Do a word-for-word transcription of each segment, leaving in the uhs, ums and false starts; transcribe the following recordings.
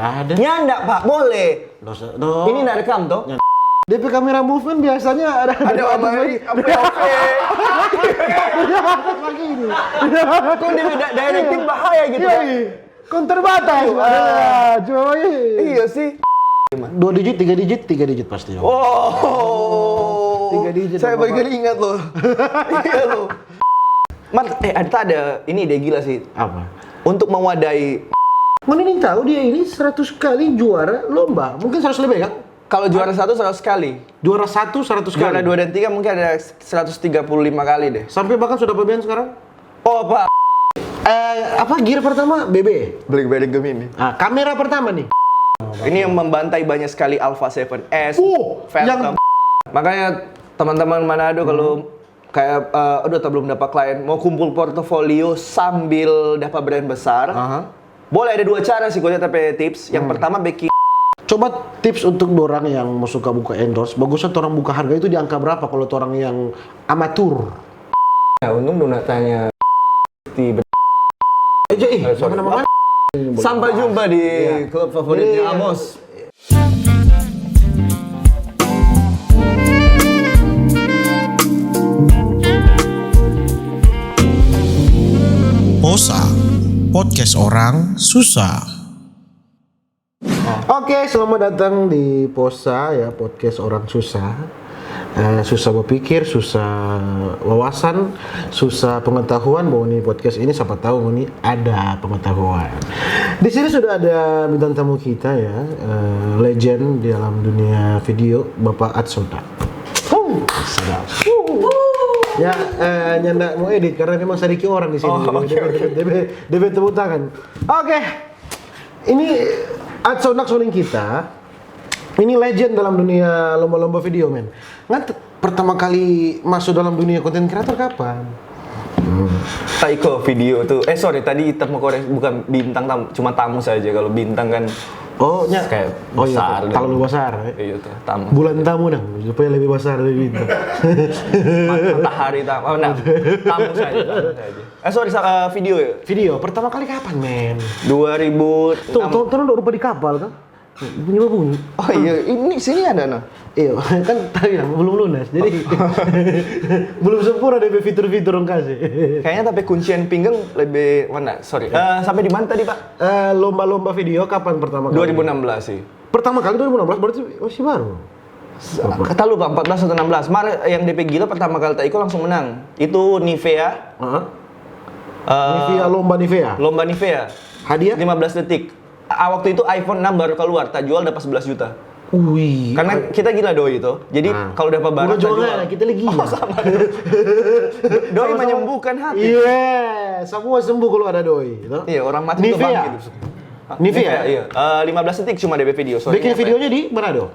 Ada. Nyanda, Pak, boleh. Dosa, no. Ini nda rekam, toh? Dia pe kamera movement biasanya ada Ada apa lagi? Apa, apa? Lagi ini. Kok dia beda directing bahaya gitu, Iya, ya? Iya. Kon terbatas, ada, coy. Iya sih. Dua digit, tiga digit, tiga digit pasti. Oh. Tiga digit, Saya Bapak. Baru ingat loh. Iya loh. Mar, eh, ada, ada ini dia gila sih. Apa? Untuk mewadai Mana yang tahu dia ini seratus kali juara lomba. Mungkin seratus lebih kan? Kalau juara satu seratus kali. Juara satu seratus kali. Juara dua dan tiga mungkin ada seratus tiga puluh lima kali deh. Sampai bahkan sudah apa band sekarang? Oh, Pak. Eh, apa gear pertama? B B. Beli beli Gemini. Ah, kamera pertama nih. Ini yang membantai banyak sekali Alpha Seven S, Oh, Phantom. yang- Makanya teman-teman Manado kalau kayak eh, aduh atau belum dapat klien, mau kumpul portofolio sambil dapat brand besar. Aha. Boleh ada dua cara sih, gue tapi tips. Yang pertama bikin Coba tips untuk dorang yang mau suka buka endorse, bagusnya orang buka harga itu di angka berapa kalau orang yang amatur? Ya, untung dona tanya di Eh, jadi, Eh, sorry. Nama-nama? Sampai jumpa di Iya. klub favoritnya Iya. Amos. Posa, podcast orang susah. Oke, selamat datang di Posa ya, podcast orang susah. Eh, susah berpikir, susah wawasan, susah pengetahuan bahwa ini podcast ini siapa tahu ini ada pengetahuan. Di sini sudah ada bintang tamu kita ya, eh, legend di dalam dunia video, Bapak Atsonak. Sedap. Ya, eh, nyanda mau edit karena memang sadiki orang di sini. Oh, Jadi, oke, dia, dia, dia, dia tepuk tangan. Oke. Ini Atsonak soning kita. Ini legend dalam dunia lomba-lomba video, men. Ngan t- pertama kali masuk dalam dunia konten kreator kapan? Taiko video tuh. Eh, sorry, tadi tamu korek bukan bintang tamu, cuma tamu saja. Kalau bintang kan Oh, nya. Kayak Oh, iya, besar deh. Terlalu besar. Ya. Iya tuh, tamu. Bulan tamu dong, supaya lebih besar dari bintang. Matahari tamu. Oh, enggak. Tamu saja, tamu saja. Eh, sorry, sa- eh, video ya. Video pertama kali kapan, men? Dua ribu. Tuh, tuh, tuh udah rupa di kapal kan? Bunyi apa bunyi? Oh iya, ini sini ada nah. Iya, kan tadi bilang belum lunas, jadi belum sempurna dia pe fitur-fitur dong kasih. Kayaknya tapi kuncian pinggang lebih mana? Sorry. Eh, sampai di mana tadi, Pak? Eh, lomba-lomba video kapan pertama kali? Dua ribu enam belas sih. Pertama kali dua ribu enam belas berarti masih baru. Kata lupa empat belas atau enam belas. Mar yang D P gila pertama kali Taiko langsung menang. Itu Nivea. Heeh. eh, Nivea, lomba Nivea. Lomba Nivea. Hadiah? Lima belas detik. Ah, waktu itu iPhone enam baru keluar, tak jual dapat sebelas juta. Wih. Karena kita gila doi itu. Jadi Nah. kalau dapat barang Bukan tak jual, jual. Kita lagi gila. Oh, sama. Doi menyembuhkan hati. Iya, semua sembuh kalau ada doi, gitu. Iya, orang mati itu Nivea. Bangkit. Nivea? Iya. Eh, lima belas detik cuma D P video. Soalnya Bikin apa ya? Videonya di Manado.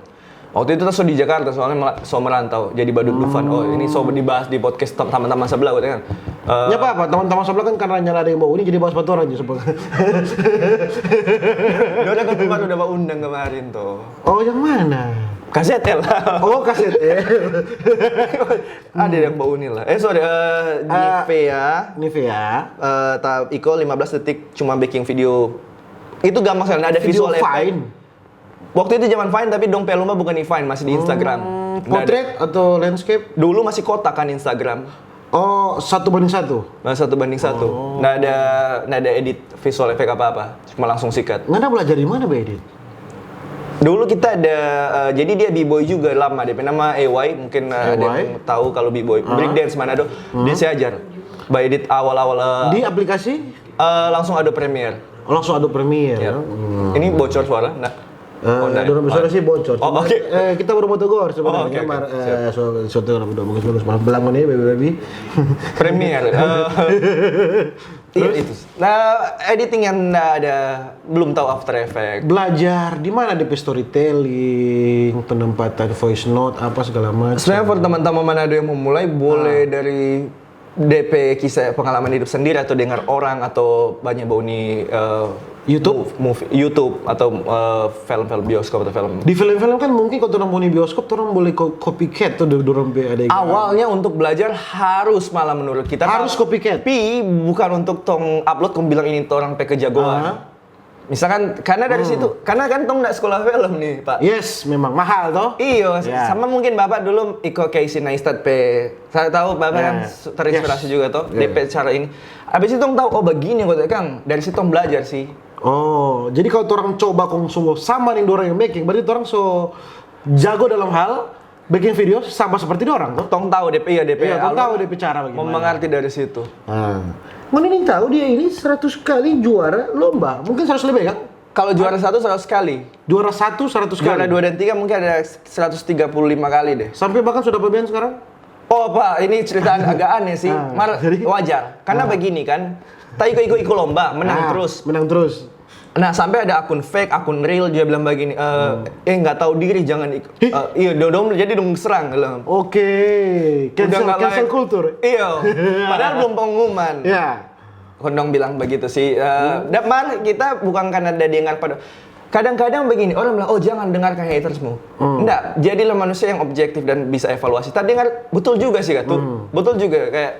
Waktu itu kita so di Jakarta, soalnya mela- so merantau, jadi badut Dufan. Oh, ini so dibahas di podcast tem- teman-teman sebelah, gitu kan. Eh, Ya apa-apa, teman-teman sebelah kan karena nyala ada yang bawa ini jadi bahas batu orang aja supaya. Dia udah keluar, udah bawa undang kemarin tuh. Oh, yang mana? Kasetel. Oh, kaset ya. Ada yang bawa uni lah. Eh, sorry, eh, Nivea. Nivea. Eh, ta- Iko lima belas detik cuma bikin video. Itu gampang sekali, ada Video visual effect. Vine. Waktu itu zaman Vine, tapi dong pe lomba bukan di Vine, masih di Instagram. Hmm, Nggak ada. Portrait atau landscape? Dulu masih kotak kan Instagram. Oh, satu banding satu. Nah, satu banding satu. Nggak ada, nggak ada edit visual effect apa-apa. Cuma langsung sikat. Nggak ada belajar di mana, Be, edit? Dulu kita ada, eh, jadi dia b-boy juga lama. Dia nama A Y, mungkin eh, ada A Y? Yang tahu kalau b-boy. Breakdance Manado. Dia saya ajar. By edit awal-awal eh, Di aplikasi? eh, langsung Adobe Premiere. Oh, langsung Adobe Premiere. Ya. Ya. Hmm. Ini bocor suara, nah. Eh, dorang besar sih bocor. Oh, Cuma, oke. eh, kita baru mau tegur sebenarnya. Oh, oke, oke. Mar, eh, so, so, so, bagus, bagus. Mar, bilang ini, baby, baby. Premiere. eh, Iya, itu. Nah, editing yang nggak ada, belum tahu After Effect. Belajar di mana D P storytelling, penempatan voice note, apa segala macam. Sebenarnya for teman-teman Manado yang mau mulai, boleh dari D P kisah pengalaman hidup sendiri atau dengar orang atau banyak bauni eh, YouTube? Movie, YouTube atau eh, film-film bioskop atau film. Di film-film kan mungkin kalau orang mau di bioskop, orang boleh co- copycat tuh dari orang pe ada yang Awalnya untuk belajar harus malah menurut kita Harus copycat. Tapi bukan untuk tong upload, kong bilang ini orang pe kejagoan. Ah. Misalkan, karena dari situ, karena kan tong nda sekolah film nih, Pak. Yes, memang mahal toh. Iyo, sama mungkin Bapak dulu iko Casey Neistat pe. Saya tahu Bapak kan terinspirasi juga toh, depe cara ini. Habis itu tong tahu, oh begini kok Kang, dari situ tong belajar sih. Oh, jadi kalau orang coba kong so sama nih orang yang making, berarti orang so jago dalam hal bikin video sama seperti orang toh. Tong tahu depe, iya depe. Iya, tong tahu depe cara bagaimana. Mau mengerti dari situ. Nah, mana yang tahu dia ini seratus kali juara lomba, mungkin seratus lebih kan? Kalau juara satu seratus kali. Juara satu seratus kali. Juara dua dan tiga mungkin ada seratus tiga puluh lima kali deh. Sampai bahkan sudah berapa band sekarang? Oh Pak, ini cerita agak aneh sih. Mar wajar. Karena begini kan, tak iko-iko lomba, menang terus. Menang terus. Nah, sampai ada akun fake, akun real, dia bilang begini, eh, eh nggak tahu diri, jangan ikut. Iya, dong, jadi dong serang. Oke, cancel, cancel culture. Iya, padahal belum pengumuman. Ya. Kondong bilang begitu sih. Uh, mar kita bukan karena ada dengar pada. Kadang-kadang begini, orang bilang, oh jangan dengarkan hatersmu. Enggak, jadilah manusia yang objektif dan bisa evaluasi. Tak dengar, betul juga sih Kak, tuh. Betul juga, kayak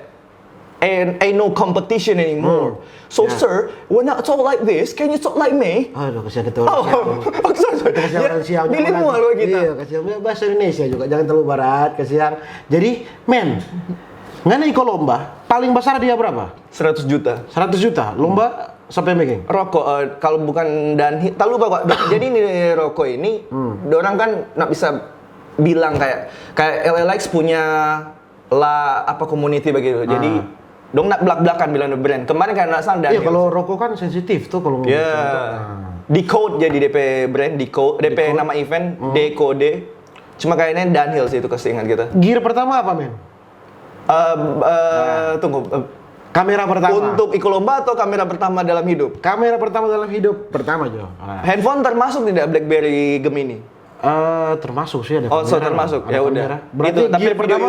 and ain't no competition anymore. So sir, when I talk like this, can you talk like me? Aduh, kasihan kita orang Siau. Oh, sorry, sorry. Kasihan orang Siau. Bilingual gitu. Iya, kasihan. Bahasa Indonesia juga, jangan terlalu berat, kasihan. Jadi, men, ngana iko lomba, paling besar dia berapa? Seratus juta. Seratus juta, lomba sampai making? Rokok, eh, kalau bukan dan tak lupa kok. Jadi ini rokok ini, orang kan nggak bisa bilang kayak kayak L A Likes punya la apa community begitu. Jadi dong nak belak-belakan bilang brand. Kemarin kayak nggak salah Iya, kalau rokok kan sensitif tuh kalau ngomong. Ya. Decode jadi D P brand, Decode, D P nama event, Decode. Cuma kayaknya Dunhill sih itu kasih ingat gitu. Gear pertama apa, men? Uh, uh, tunggu. Uh, kamera pertama. Untuk iko lomba atau kamera pertama dalam hidup? Kamera pertama dalam hidup pertama Jo. Nah. Handphone termasuk tidak BlackBerry Gemini? Uh, termasuk sih ada. Oh, so termasuk. Ya udah. Berarti itu, tapi gear pertama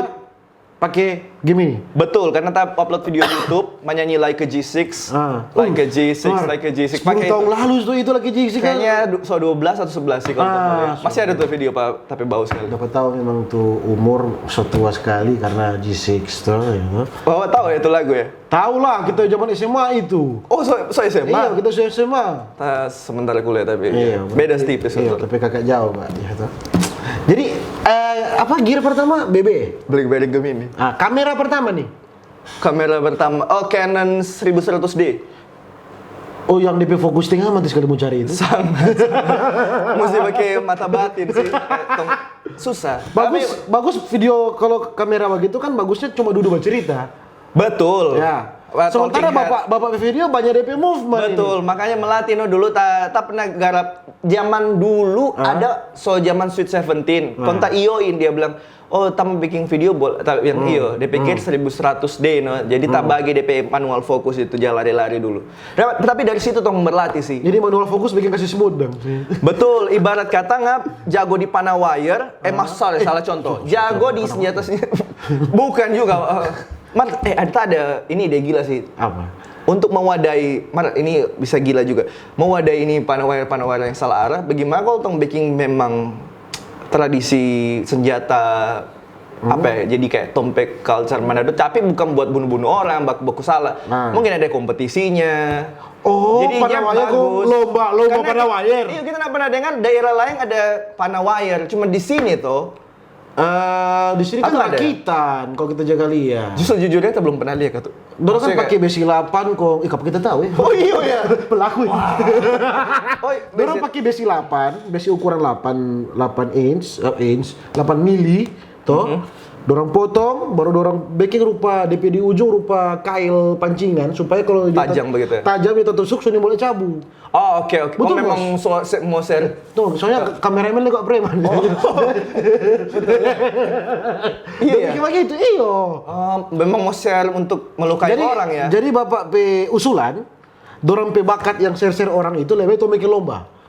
pakai Gemini. Betul, karena tak upload video YouTube, menyanyi Like a G six, ah. Like a G six, Like a G six. Pakai tahun lalu tuh itu Like a G six. Kayaknya so dua belas atau sebelas sih kalau ah, masih ada tuh video Pak, tapi bau sekali. Dapat tahu memang tuh umur so tua sekali karena G six tuh. Ya. Bapak tahu ya itu lagu ya? Tahu lah, kita zaman S M A itu. Oh, so, so S M A? Iya, kita so S M A. Sementara kuliah tapi iya, beda tipis. Iya, tapi kakak jauh, Pak. Ya, tuh. Jadi, eh, apa gear pertama? B B. BlackBerry Gemini. Ah, kamera pertama nih. Kamera pertama, oh Canon seribu seratus D. Oh, yang D P fokus tengah mati sekali mau cari itu. Sangat. Mesti pakai mata batin sih. Susah. Bagus, tapi, bagus video kalau kamera begitu kan bagusnya cuma duduk bercerita. Betul. Ya. Sementara bapak bapak video banyak D P movement. Betul, ini. Makanya melatih no dulu tak ta pernah garap zaman dulu ah. Ada so zaman Sweet Seventeen. Nah. Kontak Ioin dia bilang, oh, tamu bikin video bol, yang hmm. Iyo, dia pikir hmm. Seribu seratus D no. Jadi hmm. Tak bagi D P manual fokus itu, jangan lari-lari dulu. Tapi dari situ tong berlatih sih. Jadi manual fokus bikin kasih smooth dong. Betul, ibarat kata ngap jago di panah wire, eh mas salah, salah contoh. Jago di senjata senjata. Bukan juga. Mar, eh ada ada ini dia gila sih. Apa? Untuk mewadai, mar ini bisa gila juga. Mewadai ini panah wire panah wire yang salah arah. Bagaimana kalau tong bikin memang tradisi senjata hmm. Apa ya, jadi kayak tompek culture Manado, tapi bukan buat bunuh-bunuh orang, baku-baku salah. Nah. Mungkin ada kompetisinya. Oh, jadi panah wire bagus. Lomba, lomba panah wire. Iya, kita nggak pernah dengar daerah lain ada panah wire, cuma di sini tuh. Uh, di sini kan rakitan, kalau kita jaga lihat. Justru jujurnya kita belum pernah lihat tuh. Dorang kan pakai besi lapan kong, ih apa kita tahu ya? Oh iya ya. Pelaku ini. Dorang pakai besi lapan, besi ukuran lapan, lapan inch, uh, inch, lapan mili, toh. Mm-hmm. Dorang potong, baru dorang bikin rupa D P di ujung rupa kail pancingan supaya kalau tajam begitu ya. Tajam dia tusuk, so boleh cabu. Oh oke okay, oke. Okay. Betul, oh, memang so, se, mau share. Tuh, soalnya kameramen juga preman. Oh. Iya. Begitu, iyo. Um, memang mau share untuk melukai jadi, orang ya. Jadi bapak pe usulan, dorang pe bakat yang share-share orang itu lebih itu bikin lomba.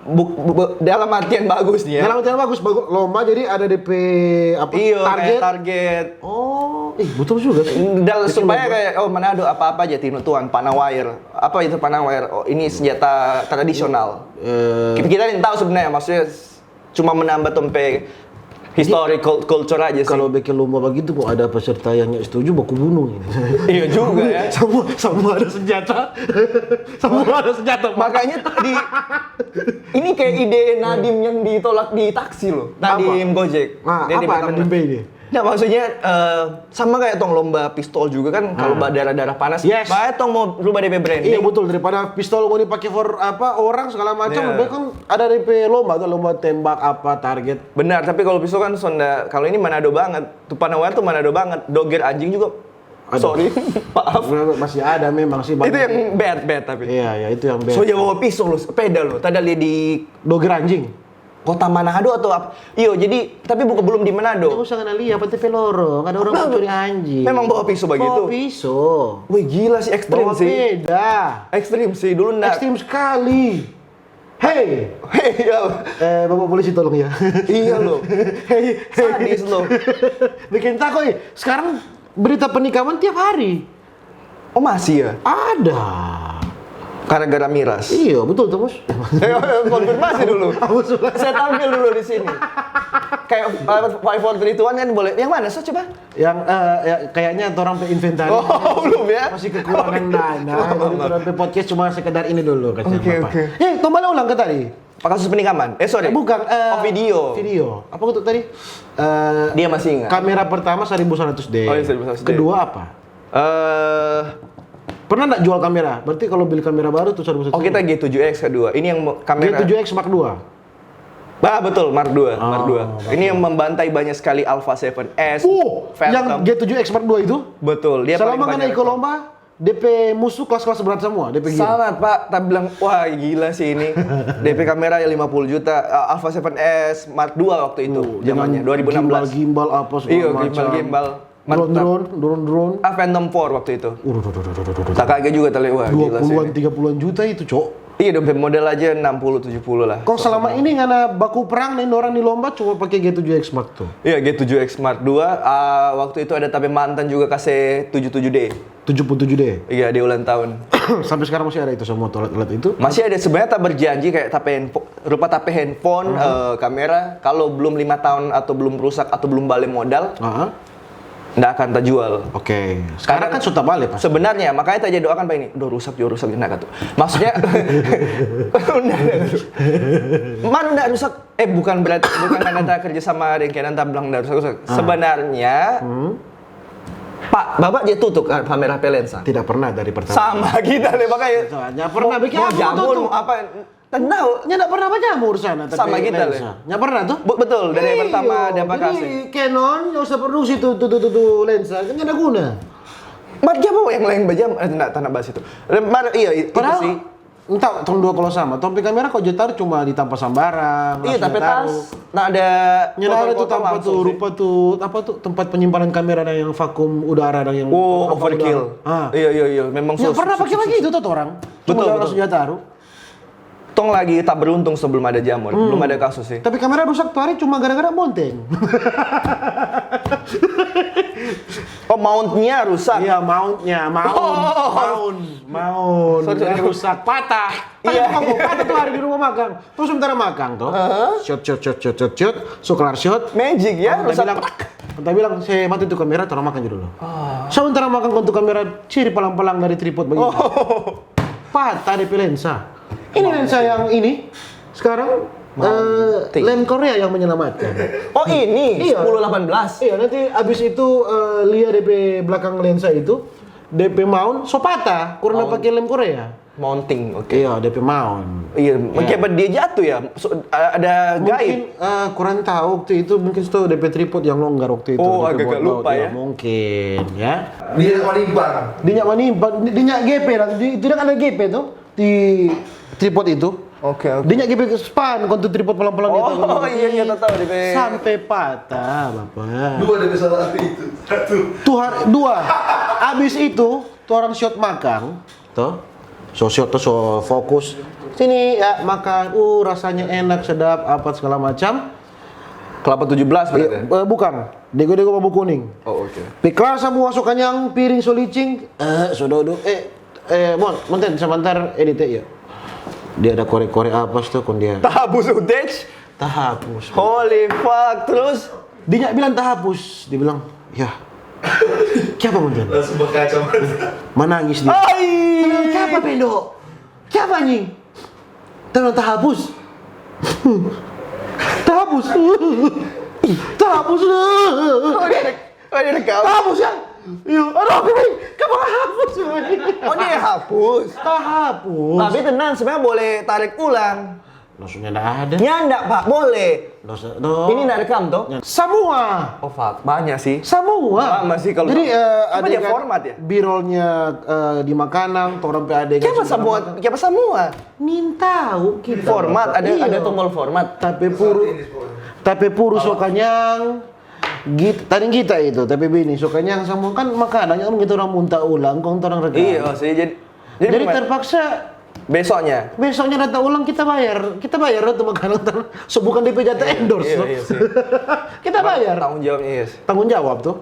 Bu, bu, bu, dalam artian bagus nih ya. Dalam artian bagus, bagus. Lomba jadi ada D P apa? Iyo, target. Target. Oh, ih betul juga sih. Dan supaya kayak oh Manado apa-apa aja Tino Tuan, panah wire. Apa itu panah wire? Oh, ini senjata tradisional. Uh, kita kita tahu sebenarnya maksudnya cuma menambah tompe Historical culture aja sih. Kalau bikin lomba begitu, kok ada peserta yang nggak setuju, baku bunuh ini. Iya juga ya. Semua, semua ada senjata. Semua ada senjata, Pak. Makanya tadi, ini kayak ide Nadiem yang ditolak di taksi loh. Nadiem Gojek. Nah, apa Nadiem P ini? Nah, maksudnya, eh, sama kayak tong lomba pistol juga kan, kalau ba-, darah-darah panas, bae tong mau rubah depe branding. Iya, betul. Daripada pistol mau dipakai for apa, orang segala macam, lebih kan ada depe lomba tuh, lomba tembak apa, target. Benar, tapi kalau pistol kan sonda, kalau ini Manado banget. Tuh Panawar tuh Manado banget. Doger anjing juga. Sorry, maaf. Masih ada memang sih. Itu yang bad, bad tapi. Iya, iya, itu yang bad. So, ya bawa pistol lo, sepeda lo. Tadi lihat di Doger anjing. Kota Manado atau apa? Iyo, jadi, tapi bukan, belum di Manado. Nggak usah ngana lia, apa T V lorong, ada orang mencuri anjing. Memang bawa pisau begitu? Bawa pisau. Wih, gila sih, ekstrim sih. Bawa sepeda. Ekstrim sih, dulu ndak. Ekstrim sekali. Hei! Hei, ya. Eh, Bapak polisi, tolong ya. Iya loh. Hei, sadis loh. Bikin takut, eh. Sekarang berita penikaman tiap hari. Oh, masih ya? Ada. Gara-gara miras? Iya, betul tuh, Bos. Eh, konfirmasi dulu. Saya tampil dulu di sini. Kayak, eh, five, four, three, two, one kan boleh. Yang mana, so, coba? Yang, eh, ya, kayaknya orang pe inventaris. Oh, belum ya? Masih kekurangan dana. Jadi orang pe podcast cuma sekedar ini dulu, kasihan Bapak. Oke, oke. Eh, kembali ulang ke tadi. Apa kasus penikaman? Eh, sorry. Eh, bukan, eh, video. Video. Apa untuk tadi? Eh, dia masih ingat. Kamera pertama seribu seratus D. Oh, iya, seribu seratus D. Kedua apa? Eh, pernah nggak jual kamera? Berarti kalau beli kamera baru tuh seribu seratus D. Oh, kita G tujuh X kedua. Ini yang mo-, kamera G tujuh X Mark dua. Bah, betul, Mark dua, Mark dua. Ini yang membantai banyak sekali Alpha seven S, Phantom. Yang G tujuh X Mark dua itu? Betul, dia paling banyak. Selama ngana ikut lomba, depe musuh kelas-kelas berat semua, depe gila. Sangat, Pak. Tapi bilang, "Wah, gila sih ini." Depe kamera ya lima puluh juta, uh, Alpha seven S Mark dua waktu itu, zamannya, dua ribu enam belas. Gimbal, gimbal, apa segala macam. Iya, gimbal, gimbal. Drone, drone, drone, drone. Ah, Phantom four waktu itu. Udah, udah, udah. Tak kaget juga tadi, wah, gila sih. Dua puluhan, tiga puluhan juta itu, Cok. Iya, dompet model aja enam puluh, tujuh puluh lah. Kong selama ini ngana baku perang deng orang di lomba cuma pakai G tujuh X Mark dua? Iya, G tujuh X Mark dua. Ah, waktu itu ada tapi mantan juga kase tujuh tujuh D. Tujuh puluh tujuh D. Iya, di ulang tahun. Sampai sekarang masih ada itu semua alat-alat itu? Masih ada. Sebenarnya tak berjanji kayak tapi handpho-, rupa tapi handphone, eh, kamera, kalau belum lima tahun atau belum rusak atau belum bale modal, nggak akan terjual. Oke. Sekarang kan sudah bale, pasti. Sebenarnya, makanya tak jadi doakan, Pak, ini. Udah rusak, juga rusak, enak tuh. Maksudnya, mana nggak rusak? Eh, bukan berarti, bukan karena tak kerja sama dengan Kenan, tak bilang nggak rusak-rusak. Sebenarnya, Pak, Bapak dia tuh tukang kamera pe lensa. Tidak pernah dari pertama. Sama kita deh, makanya. Nggak pernah bikin apa tuh? Mau jamur, mau apa? Tenang. Nya nggak pernah bajamur sana, tapi lensa. Sama kita deh. Nggak pernah tuh? Betul, dari pertama dia pakai. Jadi Canon nggak usah produksi tuh, tuh, tuh, tuh, tuh lensa, kan nggak ada guna. Mar, dia mau yang lain bajamur, eh, nggak, tanah bahas itu. Mar, iya, itu sih. Entah, tong dua kalau sama. Tong pe kamera kok jetar cuma di tampa sambarang. Iya, tapi tas. Nah, ada. Nya ada tuh tampa tuh, rupa tuh, apa tuh, tempat penyimpanan kamera dan yang vakum udara dan yang. Oh, overkill. Iya, iya, iya. Memang. Nggak pernah pakai lagi itu tuh orang. Betul, betul. Cuma langsung jetar. Tong lagi tak beruntung sebelum ada jamur, belum ada kasus sih. Tapi kamera rusak tuh hari cuma gara-gara monteng. Oh, mountnya rusak? Iya, mountnya, mount, mount, mount. Sorry, sorry. Rusak, patah. Kan patah tuh hari di rumah makan. Terus sementara makan tuh. Shot, shot, shot, shot, shot, shot. So kelar shot. Magic ya, rusak. Kita bilang, "Saya mati tuh kamera, tolong makan dulu." Sementara makan tuh kamera, ciri palang-palang dari tripod begini. Patah depe lensa. Ini lensa yang ini sekarang, eh, lem Korea yang menyelamatkan. Oh, ini sepuluh delapan belas. Iya, nanti abis itu, eh, lia depe belakang lensa itu, depe mount so patah, kurang pakai lem Korea. Mounting, oke. Iya, depe mount. Iya, mungkin apa dia jatuh ya? So, a-, ada gaib. Mungkin, eh, kurang tahu waktu itu, mungkin so depe tripod yang longgar waktu itu. Oh, agak-agak lupa ya. Mungkin ya. Dia manimbang. Dia manimbang, dia G P lah. Di, tidak ada G P tuh. Di tripod itu. Oke, oke. Dia nggak bisa span, kong tu tripod pelan-pelan gitu. Oh, iya, iya, tahu, tahu, di. Sampai patah, Bapak. Dua dari salah satu itu. Satu. Tuh, dua. Abis itu, tuh orang shot makan, tuh. So shot tuh, so fokus. Sini, ya, makan. Uh, rasanya enak, sedap, apa segala macam. Kelapa tujuh belas berarti? Iya, eh, bukan. Dego-dego bambu kuning. Oh, oke. Pe klar samua so kanyang, piring so licing. Eh, so dodok. Eh, eh, Mon, Monten, sebentar, edit ya. Dia ada kore-kore apa tuh, kon dia. Tabu sudej. Tahapus. Holy fuck. Terus? Dia bilang tahapus. Dia bilang, "Ya." Kiapa mungkin? Langsung berkaca mata. Manangis dia. Ai. Bilang, "Kiapa, Pendo? Kiapa, anjing?" Dia bilang, "Tahapus." "Tahapus." "Tahapus." Oh, dia rek- oh, dia rekam. "Tahapus, ya?" Iya. "Aduh, aku bilang, kenapa hapus, anjing?" Oh, dia hapus. Tahapus. Tapi tenang, sebenarnya boleh tarik ulang. Maksudnya ndak ada. Nyanda, Pak, boleh. Dosa, no. Ini ndak rekam, toh? Semua. Oh, fuck. Banyak sih. Semua. Lama sih kalau Jadi, gitu. Eh, Coba dia adegan format ya? B-rollnya, eh, di makanan, orang pe adegan. Siapa semua? Siapa semua? Nintau kita. Format, ada Iya. Ada tombol format. Tapi puru, tapi puru so kanyang. Git, tadi kita itu, tapi bini so kanyang semua kan makanan yang kita orang munta ulang, kong orang rekam. Iya sih, jadi jadi, Jadi memang terpaksa besoknya. Besoknya datang ulang, kita bayar, kita bayar tuh makanan ter, so bukan D P jatah endorse Iya, loh. Iya sih. Kita bayar. Tanggung jawab, iya. Tanggung jawab tuh.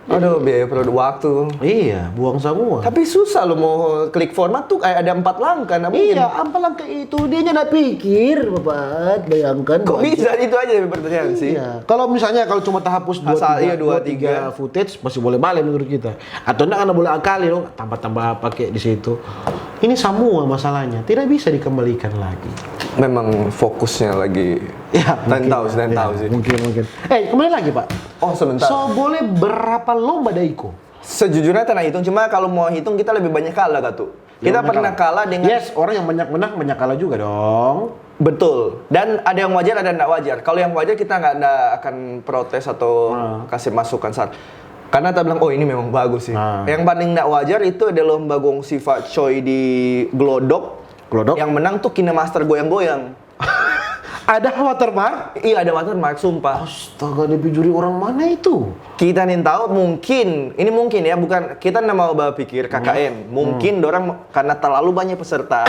Aduh, biaya produk waktu. Iya, buang semua. Tapi susah lo mau klik format tuh kayak ada empat langkah, nah mungkin. Iya, apa langkah itu? Dia nyanda pikir, Bapak. Bayangkan. Kok Bapak. Bisa itu aja pertanyaan sih. Iya. Kalau misalnya kalau cuma tahapus dua, Asal, tiga, iya, dua, dua, tiga tiga. Footage masih boleh bale menurut kita. Atau enggak, karena boleh akali dong, tambah-tambah pakai di situ. Ini semua masalahnya tidak bisa dikembalikan lagi. Memang fokusnya lagi Ya, Ten mungkin, tahu sih, ten ya, tahu sih. Mungkin, mungkin. Eh, kembali lagi, Pak. Oh, sebentar. So boleh berapa lomba da iko? Sejujurnya tanah hitung, cuma kalau mau hitung kita lebih banyak kalah, Kak, tuh. Kita Lebih banyak pernah kalah dengan Yes, orang yang banyak menang banyak kalah juga dong. Betul. Dan ada yang wajar, ada yang nggak wajar. Kalau yang wajar kita nggak nggak akan protes atau Ah. kasih masukan saran. Karena kita bilang, oh, ini memang bagus sih. Ah. Yang paling nggak wajar itu ada lomba gong sifa coy di Glodok. Glodok? Yang menang tuh KineMaster goyang-goyang. Ada watermark? Iya, ada watermark, sumpah. Astaga, dia juri orang mana itu? Kita nih tahu, mungkin ini mungkin ya, bukan, kita nggak mau berpikir K K M. Mungkin dorang karena terlalu banyak peserta.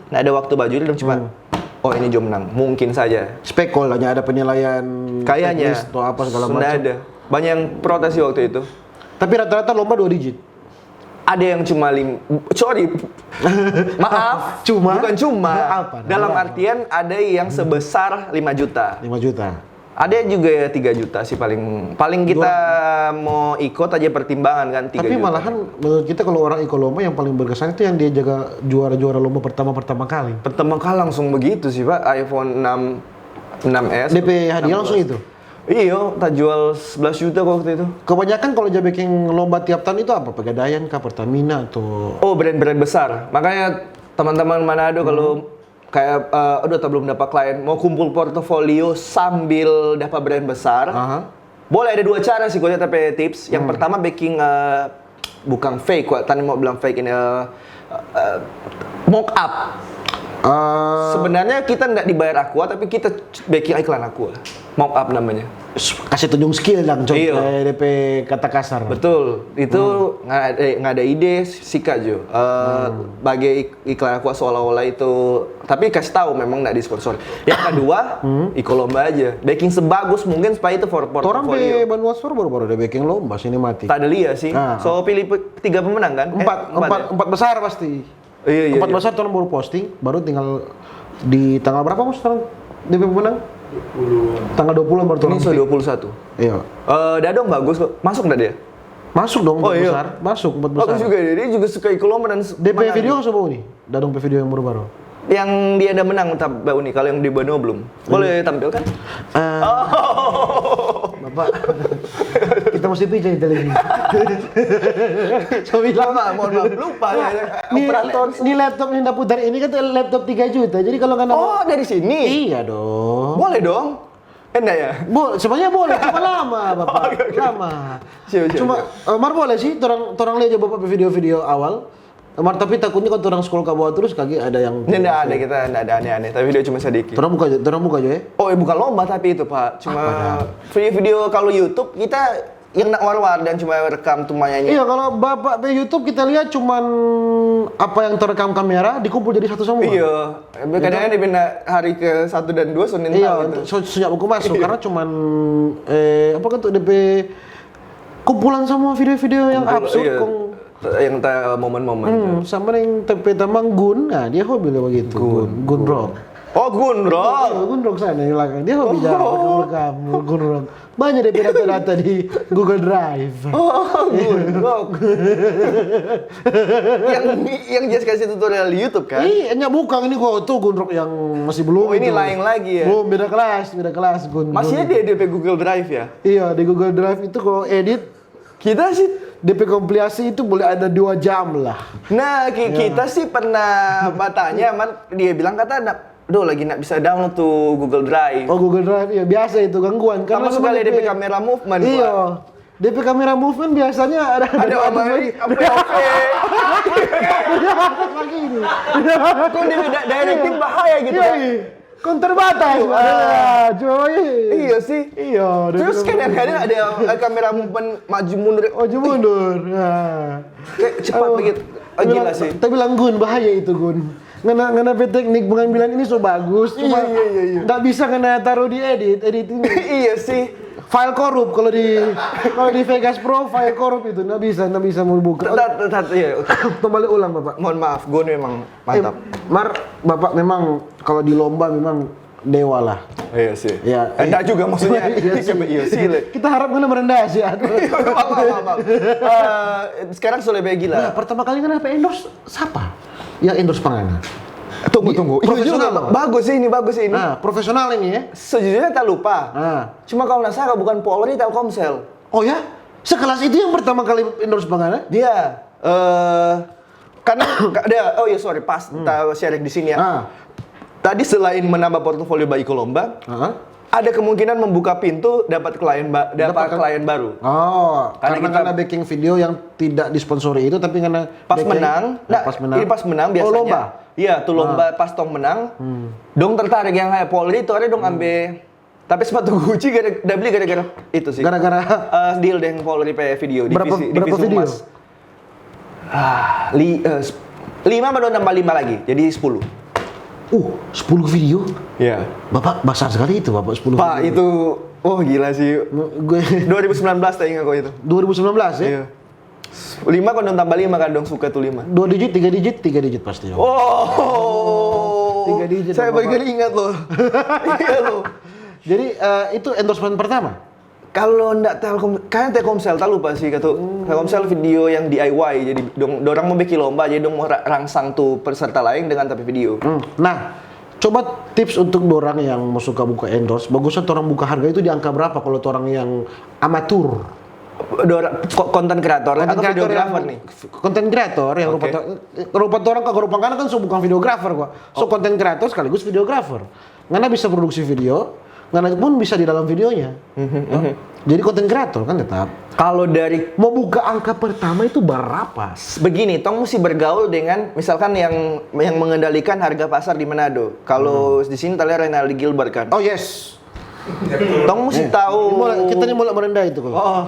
Nah, ada waktu baju dong cuma, oh, ini jo menang. Mungkin saja. Spekol hanya ada penilaian Kayaknya teknis atau apa segala Nggak macam. Ada. Banyak yang protes sih waktu itu. Tapi rata-rata lomba dua digit. Ada yang cuma lim, sorry, maaf, Cuma? Bukan cuma. Apa? Dalam Berapa? Artian ada yang sebesar lima juta. Lima juta. Ada juga ya tiga juta sih paling paling kita mau ikut aja pertimbangan kan tiga Tapi juta. Malahan menurut kita kalau orang iko lomba yang paling berkesan itu yang dia jaga juara-juara lomba pertama-pertama kali. Pertama kali langsung begitu sih, Pak, iPhone enam enam S. D P hadiah langsung itu? Iyo, tak jual sebelas juta waktu itu. Kebanyakan kalau dia bikin lomba tiap tahun itu apa? Pegadaian kah, Pertamina atau Oh, brand-brand besar. Makanya teman-teman Manado kalau kayak eh, aduh, atau belum dapat klien, mau kumpul portofolio sambil dapat brand besar. Aha. Boleh ada dua cara sih, kalau tapi tips. Yang pertama bikin eh, bukan fake, kok tadi mau bilang fake ini eh, eh, mock up. Eh, Sebenarnya kita nggak dibayar Aqua, tapi kita bikin iklan Aqua. Mock up namanya. kasih tunjung skill dong, contoh Iya. eh, D P kata kasar. Betul, itu nggak ada, nggak ada ide, sikat jo. Eh, Bagi ik- iklan Aqua seolah-olah itu, tapi kasih tahu memang nggak disponsor. Yang kedua, ikut lomba aja, bikin sebagus mungkin supaya itu for Orang portfolio. P Banua Store baru-baru ada bikin lomba sinematik. Tak ada lia sih. Ah. So pilih pe- tiga pemenang kan? Eh, Empat, empat, ya? Empat besar pasti. Iya, iya, Empat iya. besar orang baru posting, baru tinggal di tanggal berapa, Mas, sekarang D P pemenang? Tanggal dua puluh baru Ini orang so pick. dua puluh satu. Iya. Eh, Dadong bagus kok. Masuk nggak dia? Masuk dong empat Oh, iya. Besar. Masuk empat besar. Bagus juga dia. Dia juga suka ikut lomba dan D P video nggak semua nih? Dadong P video yang baru-baru. Yang dia ada menang, tapi ini kalau yang di Banua belum. Boleh tampilkan? Eh, Bapak, kita mesti pinjam di televisi. Saya bilang, Lupa, mohon maaf, lupa ya. Ini, Operator. Ini laptop yang dapat dari ini kan laptop tiga juta. Jadi kalau nggak Oh, dari sini. Iya dong. Boleh dong. Enggak ya? Bo, sebenarnya boleh, cuma lama, Bapak. Oke, oke. Lama. Siap, siap, Cuma, siap. eh, mar boleh sih, orang orang lihat aja Bapak video-video awal. Mar, tapi takutnya kalau orang scroll ke bawah terus, kaki ada yang Ini enggak ada, kita enggak ada aneh-aneh, tapi dia cuma sedikit. Orang buka, orang buka aja ya. Oh, eh, bukan lomba tapi itu, Pak. Cuma Apa dah? Video-video kalau YouTube kita yang nak war-war dan cuma rekam tuh mayanya. Iya, kalau Bapak pe YouTube kita lihat cuman apa yang terekam kamera dikumpul jadi satu semua. Iya. Kadang dia pindah hari ke satu dan dua Senin Iya, tahu itu. so, sejak aku masuk karena cuman eh apa kan tuh D P kumpulan semua video-video yang Kumpul, absurd iya. kong Yang ta momen-momen. Hmm, sama yang T P Tamang Gun, nah dia hobi lah begitu. Gun, Gun, Rock. Oh, Gunrok. Oh, Gunrok sana di belakang. Dia hobi jalan rekam-rekam Gunrok. Banyak dia data-data di Google Drive. Oh, Gunrok. Yang yang Jess kasih tutorial di YouTube kan? Ih, nya bukan ini gua tuh Gunrok yang masih belum. Oh, ini itu. Lain lagi ya? Belum, beda kelas, beda kelas Gun. Masih Gun. Ada di Google Drive ya? Iya, di Google Drive itu kalau edit Kita sih D P kompilasi itu boleh ada dua jam lah. Nah, ki- kita sih pernah bertanya, man dia bilang kata, "Nah, duh lagi nak bisa download tuh Google Drive." Oh, Google Drive ya biasa itu gangguan. Tambah Karena suka cuma lihat D P. D P kamera movement. Iya. Pak. D P kamera movement biasanya ada Ada dua orang jam lari, lagi. apa oke. Lagi ini. Kok di di- directing bahaya gitu Iya, ya? iya. Kon terbatas. Iya. Ah, coy. Iya sih. Iya. Terus Daripada- kadang-kadang ada eh, kamera movement maju mundur. Oh, maju mundur. Nah. Kayak cepat Oh, begitu. Ah, dia gila bilang- sih. Tapi bilang Gun, bahaya itu Gun. Ngana ngana pe teknik pengambilan ini so bagus, cuma Iya, iya, iya, iya. nggak bisa ngana taruh di edit, edit ini. Iya sih. File korup kalau di kalau di Vegas Pro file korup itu nggak bisa nggak bisa mau buka. Tat, tat, tat, iya, oke. Kembali ulang Bapak. Mohon maaf, gue memang mantap. Eh, Mar, Bapak memang kalau di lomba memang dewa lah. Iya sih. Iya. Ada juga maksudnya. Iya sih. Iya sih. Le. Kita harap ngana merendah sih. Maaf, maaf, maaf, maaf. Eh, sekarang sudah lebih Nah, gila. pertama kali ngana dapat endorse siapa? Yang endorse pa ngana? Tunggu, tunggu. Itu Profesional juga dong. Bagus ini, bagus ini. Nah, profesional ini ya. Sejujurnya tak lupa. Nah. Cuma kalau nggak salah bukan Polri, Telkomsel. Oh ya? Sekelas itu yang pertama kali endorse pa ngana? Dia eh karena ka- dia oh ya sorry pas kita share di sini ya. Ah. Tadi selain menambah portofolio bagi lomba, Heeh. ada kemungkinan membuka pintu dapat klien ba- dapat Dapat klien baru. Oh, Karena karena, kita- ngana bikin video yang tidak disponsori itu tapi ngana Pas bikin- menang, Nah, nah, pas menang. Ini pas menang Oh, biasanya. Lomba. Iya, tuh lomba pas tong menang. Dong tertarik yang kayak Polri itu ada dong ambe. Tapi sepatu Gucci gara udah beli gara-gara itu sih. Gara-gara Eh, deal deng Polri pe video di Berapa- visi, di berapa Visi video? Humas. Ah, li, eh, sep- lima baru nambah lima lagi, jadi sepuluh. Uh, sepuluh video. Iya. Bapak besar sekali itu Bapak sepuluh Pak video. Itu oh gila sih. Gue dua ribu sembilan belas tak ingat kok itu. dua ribu sembilan belas ya? Iya. Lima kan dong tambah lima kan dong suka tuh lima. Dua digit, tiga digit, tiga digit pasti. Oh. Tiga digit, Saya Bapak. baru ingat loh. Iya loh. Jadi eh, itu endorsement pertama. Kalau ndak Telkom, kayaknya Telkomsel tak lupa sih kata Telkomsel video yang D I Y jadi dong dorang mau bikin lomba jadi dong mau ra- rangsang tuh peserta lain dengan tapi video. Hmm. Nah, coba tips untuk dorang yang mau suka buka endorse, bagusnya orang buka harga itu di angka berapa kalau orang yang amatur? Dora, ko- konten kreator atau videographer nih. Konten kreator yang rupa rupa orang kagak rupa kan kan so bukan videographer gua. So konten kreator sekaligus videographer. Ngana bisa produksi video, ngana pun bisa di dalam videonya. Jadi konten kreator kan tetap. Kalau dari Mau buka angka pertama itu berapa? Begini, tong mesti bergaul dengan misalkan yang yang mengendalikan harga pasar di Manado. Kalau di sini tadi Renaldi Gilbert kan. Oh yes. Tong mesti tahu. Ini mulai- kita ini mulai merendah itu kalau. Oh,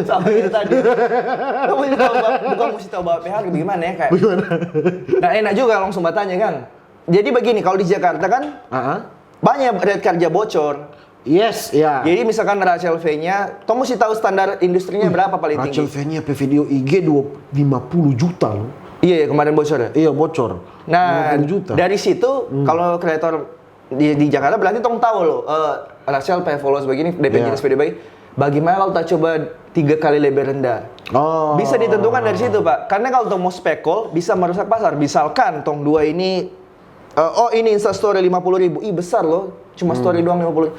sama itu tadi. Tong mesti tahu ba- bukan mesti tahu bawa P H bagaimana ya kayak. Bagaimana? Nah, enak juga langsung bertanya kan. Jadi begini, kalau di Jakarta kan Ah, ah. banyak red card-nya bocor. Yes, ya. Jadi misalkan Rachel V-nya, tong mesti tahu standar industrinya berapa paling Rachel tinggi. V-nya P video I G dua lima puluh juta loh. Iya, ya, kemarin bocor ya. Iya bocor. Nah, lima puluh juta. Dari situ kalau kreator di, di Jakarta berarti tong tahu loh, eh, Rachel P followers begini, D P Iya. jenis video begini. Bagaimana kalau tak coba tiga kali lebih rendah? Oh. Bisa ditentukan dari situ, Pak. Karena kalau tong mau spekol, bisa merusak pasar. Misalkan tong dua ini, eh, oh ini Insta Story lima puluh ribu, ih besar loh, cuma story doang lima puluh.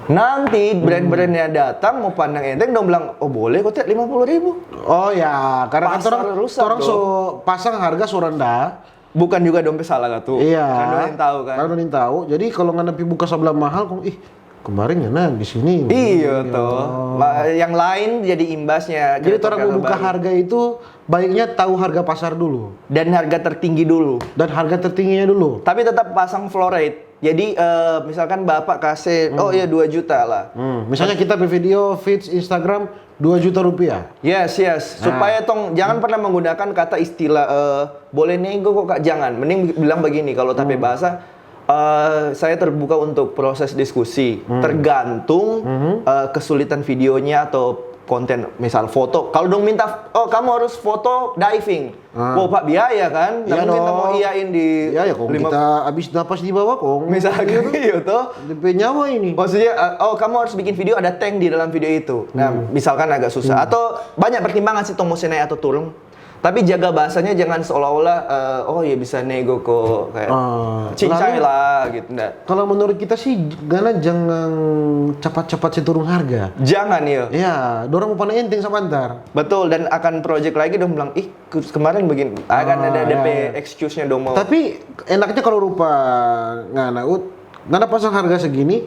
Nanti brand-brandnya datang mau pandang enteng, dong bilang, oh boleh kok Tet lima puluh ribu. Oh ya, karena kan Pasar orang rusak orang so dong. Pasang harga so rendah. Bukan juga dompet salah gak tuh? Iya. Kan dong yang tahu kan. Kan dong yang tahu. Jadi kalau ngana pi buka sebelah mahal kok, ih kemarin ngana di sini. Iya Iya. toh. Ma- Yang lain jadi imbasnya. Jadi Kreator orang mau buka baru. Harga itu baiknya tahu harga pasar dulu Dan harga tertinggi dulu. Dan harga tertingginya dulu. Tapi tetap pasang flow rate. Jadi eh, misalkan bapak kasih, oh iya dua juta lah. Hmm, misalnya kita pi video feeds Instagram dua juta rupiah. Yes, yes. Supaya tong jangan pernah menggunakan kata istilah eh, boleh nego kok kak. Jangan. Mending bilang begini kalau tapi bahasa eh, saya terbuka untuk proses diskusi. Tergantung eh, kesulitan videonya atau konten, misal foto. Kalau dong minta, "Oh, kamu harus foto diving." Ah. Wow, Pak, biaya kan? Nah, Iya mungkin kita dong. mau iyain di Ya, ya, kong lima kita habis napas di bawah, kong. Misalkan, iya toh. Depe nyawa ini. Maksudnya, eh, "Oh, kamu harus bikin video, ada tank di dalam video itu." Nah, Hmm. misalkan agak susah. Atau banyak pertimbangan sih, tong mau se nae atau turun. Tapi jaga bahasanya, jangan seolah-olah, eh, "Oh ya, bisa nego ko," kayak Ah, cincai lalu- lah gitu. Nggak. Kalau menurut kita sih, ngana jangan cepat-cepat se turun harga. Jangan ya. Ya, dorang mau pandang enteng sabantar. Betul, dan akan project lagi dong bilang, "Ih, ke- kemarin begini." Akan Ah, ada ya, D P ya. excuse-nya dong mau. Tapi enaknya kalau rupa ngana, Ut, ngana pasang harga segini,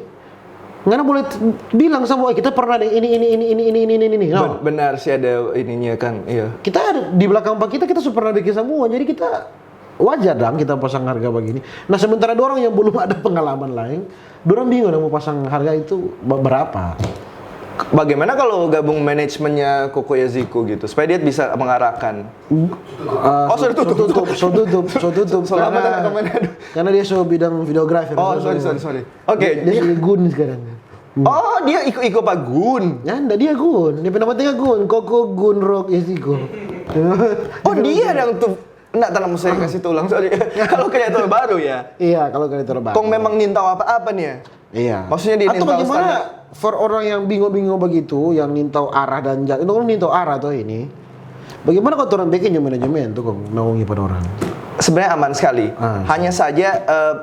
ngana boleh t- bilang sama, "Eh, kita pernah deh ini, ini, ini, ini, ini, ini, ini, ini." No. Ben- benar sih, ada ininya kan, iya. Kita ada di belakang pak kita, kita sudah pernah bikin semua, jadi kita wajar dong kita pasang harga begini. Nah, sementara dorang yang belum ada pengalaman lain, dorang bingung mau pasang harga itu be- berapa. Bagaimana kalau gabung manajemennya Koko Yaziko gitu, supaya dia bisa mengarahkan? Uh, Oh, sudah tutup. So tutup, so tutup, so tutup. Selamat karena, datang kembali. Aduh. karena dia so bidang videografer. Oh, So- sorry, so- sorry, sorry. Oke. Dia, dia jadi Gun sekarang. Oh, dia iko-iko Pak Gun. Ya, ndak dia Gun. Dia nama tengah Gun. Koko Gun Rock Yaziko. Oh, dia yang tuh. Nggak, tanam saya kasih tulang, sorry. Kalau kreator baru ya. Iya, kalau kreator baru. Kong memang nintau apa-apa nih ya? Iya. Maksudnya dia Atau nintau bagaimana standar. For orang yang bingung-bingung begitu, yang nintau arah dan jalan, itu kan nintau arah tuh ini. Bagaimana kalau orang bikin manajemen tuh, kong naungi pada orang? Sebenarnya aman sekali. Ah. Hanya saja, eh,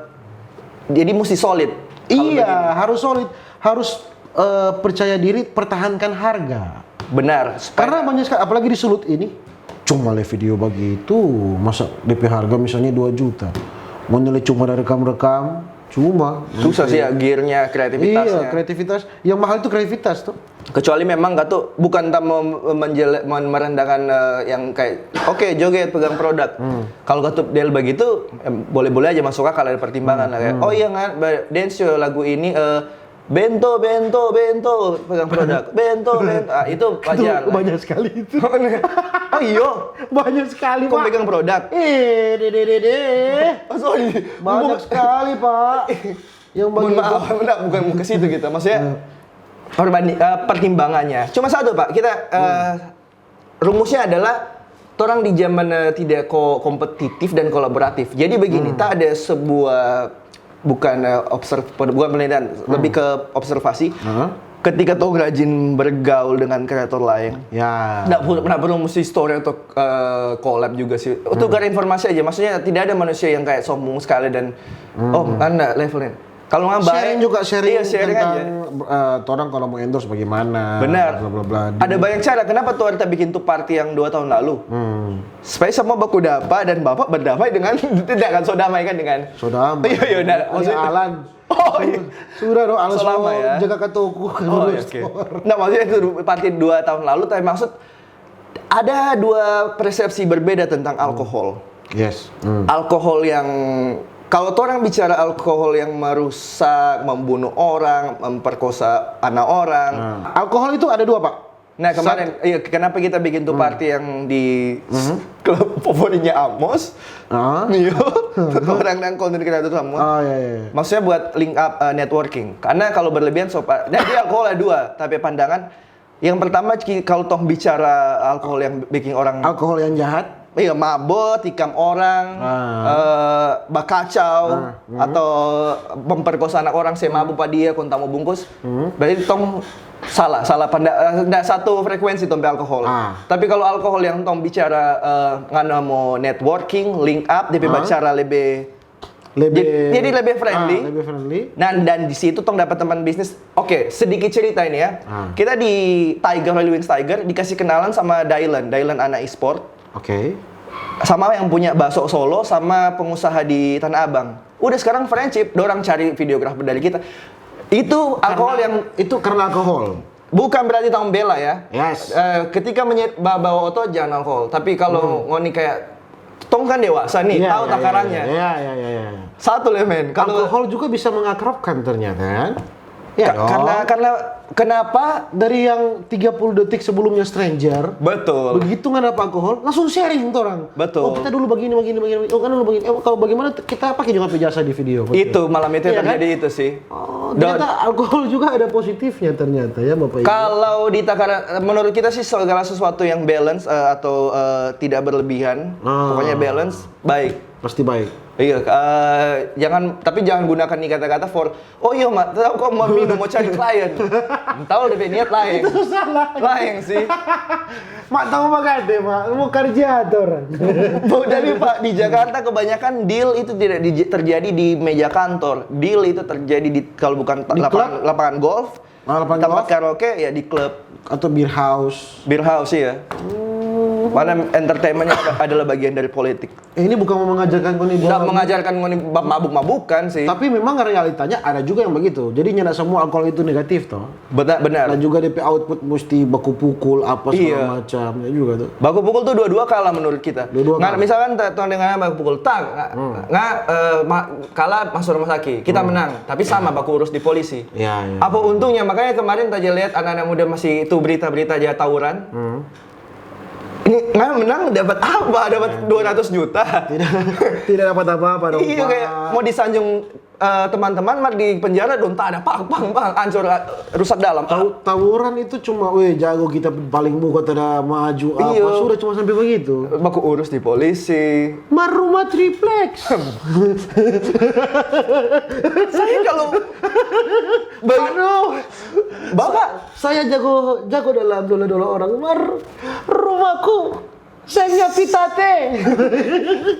jadi mesti solid. Kalau Iya, begini. Harus solid, harus eh, percaya diri, pertahankan harga. Benar. Supaya Karena banyak sekali, apalagi di Sulut ini, cuma lihat video begitu, masa D P harga misalnya dua juta, mau nilai cuma dari rekam-rekam, cuma. Susah sih ya, gear-nya, kreativitasnya. Iya, kreativitas. Yang mahal itu kreativitas tuh. Kecuali memang katu bukan tak mau menjele- men- merendahkan, eh, yang kayak, "Oke, joget, pegang produk." Hmm. Kalau katu deal begitu, em, boleh-boleh aja masuk akal, ada pertimbangan lah, kayak, "Oh iya, nggak, dance yo lagu ini, eh, bento, bento, bento, pegang produk, bento, bento." Ah, itu wajar lah. Banyak sekali itu. Oh iyo. Banyak sekali, Kong Pak. Pegang produk. Eh, deh, deh, deh, deh. Oh, sorry. Banyak sekali, Pak. Yang Mohon bagi maaf, enggak, bukan ke situ gitu. Maksudnya, perbanding- eh, pertimbangannya. Cuma satu, Pak. Kita, eh, rumusnya adalah, torang di zaman, eh, tidak ko- kompetitif dan kolaboratif. Jadi begini, tak ada sebuah, bukan, eh, observ- bukan penelitian, lebih ke observasi. Heeh. Ketika tong rajin bergaul dengan kreator lain, Ya. nggak pu- nggak perlu mesti story atau, eh, collab juga sih. Tukar informasi aja. Maksudnya tidak ada manusia yang kayak sombong sekali dan, "Oh, kan nggak levelnya." Kalau nggak baik, Sharing juga, sharing, iya, sharing tentang aja. Eh, torang kalau mau endorse bagaimana, Benar. Bla bla bla. Ada banyak cara. Kenapa tuh kita bikin tuh party yang dua tahun lalu? Hmm. Supaya semua baku dapa dan bapak berdamai dengan tidak kan, so damai kan dengan So damai. Iya, iya, nah, Ada maksudnya Alan. Oh iya. Sudah dong, Alan So lama semua ya. Jaga Katoku. Oh, iya, oke. Nggak, maksudnya itu party dua tahun lalu, tapi maksud ada dua persepsi berbeda tentang alkohol. Yes. Hmm. Alkohol yang, kalau orang bicara alkohol yang merusak, membunuh orang, memperkosa anak orang. Nah, alkohol itu ada dua, Pak. Nah, kemarin, iya, kenapa kita bikin tuh party yang di klub favoritnya Amos? Ah. Iya. Orang yang konten kita tuh sama. Ah, ya, ya, ya. Maksudnya buat link up, eh, networking. Karena kalau berlebihan, so, dan dia alkohol ada dua, tapi pandangan. Yang pertama, ki- kalau tong bicara alkohol yang bikin orang, Alkohol yang jahat. iya, mabok, tikam orang, Ah. eh, bakacau, Ah, hmm. atau memperkosa anak orang, saya mabok pa dia, kong tamo bungkus. Hmm. Berarti tong salah, salah panda, eh, nggak satu frekuensi tong pe alkohol. Ah. Tapi kalau alkohol yang tong bicara, eh, ngana mau networking, link up, dia pe Ah. bicara lebih Lebih Jadi- jadi lebih friendly. Ah, lebih friendly. Dan dan di situ tong dapat teman bisnis. Oke, sedikit cerita ini ya. Ah. Kita di Tiger, Holy Wings Tiger, dikasih kenalan sama Dylan, Dylan anak e-sport, Oke. sama yang punya bakso Solo, sama pengusaha di Tanah Abang. Udah, sekarang friendship, dorang cari videografer dari kita. Itu alkohol yang Itu karena alkohol. Bukan berarti tong bela ya. Yes. Eh, ketika menye- ba- bawa oto jangan alkohol. Tapi kalau ngoni kayak tong kan dewasa nih, Iya, tahu iya, takarannya. Iya, iya, iya, iya. Satu, men. Kalau Alkohol juga bisa mengakrabkan ternyata, kan? Ya ka- dong. karena karena kenapa? Dari yang tiga puluh detik sebelumnya stranger, Betul. Begitu nggak dapat alkohol, langsung sharing tuh orang. Betul. Oh, kita dulu begini, begini, begini. Oh, kan dulu begini. Eh, kalau bagaimana t- kita pakai juga apa jasa di video? Itu malam itu yang Iya, kan? terjadi itu sih. Oh, Oh, ternyata alkohol juga ada positifnya ternyata ya, Bapak Ibu. Kalau di takaran, menurut kita sih segala sesuatu yang balance, eh, atau, eh, tidak berlebihan, pokoknya balance, baik. Pasti baik. Iya, eh, jangan, tapi jangan gunakan nih kata-kata for, "Oh iya, Mak, tahu kok mau minum, mau cari klien." Tahu deh, niat laeng. Itu salah. Laeng sih. Mak tahu mak kate, Mak, mau kerja atau orang? Jadi, Pak, di Jakarta kebanyakan deal itu tidak di-, terjadi di meja kantor. Deal itu terjadi di, kalau bukan ta-, lapangan, lapangan golf, ah, lapangan golf, tempat karaoke, ya di klub. Atau beer house. Beer house, iya. Mana entertainmentnya adalah bagian dari politik. Eh, ini bukan mau mengajarkan ngoni. Nggak mengajarkan ngoni mabuk-mabukan sih. Tapi memang realitanya ada juga yang begitu. Jadi, nyanda semua alkohol itu negatif, toh. Benar, benar. Dan juga depe output musti baku pukul apa segala macam, ya juga tuh. Baku pukul tuh dua-dua kalah menurut kita. Dua-dua kalah. Misalkan ta-, tong dengar baku pukul, tak, nga, nga, eh, ma-, kalah masuk rumah sakit. Kita menang, tapi sama baku urus di polisi. Ya, ya. Apa untungnya? Makanya kemarin aja lihat anak-anak muda masih itu berita-berita aja tawuran. Ini nga menang dapat apa? Dapat dua ratus juta. Tidak, tidak dapat apa-apa dong, Pak. Iya, kayak mau disanjung, eh, teman-teman, mar di penjara dong, tak ada, pang, pang, pang, hancur, eh, rusak dalam. Tahu, tawuran itu cuma, "Weh, jago kita paling muka, tidak maju apa." Iya. Sudah cuma sampai begitu. Baku urus di polisi. Mar rumah tripleks. Saya kalau Bapak, saya jago, jago dalam dola-dola orang. Mar rumahku seng nya pitate.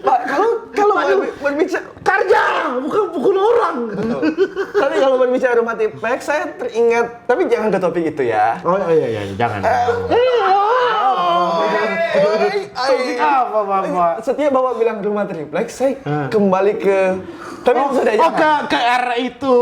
Pak, kalau, kalau ber-, berbicara kerja, bukan pukul orang. Betul. Tapi kalau berbicara rumah tripleks, saya teringat, tapi jangan ke topik itu ya. Oh, oh, iya, iya, jangan. Topik apa, Bapak? Setiap Bapak bilang rumah tripleks, saya kembali ke, tapi sudah, oh, jangan. Ke, ke arah itu.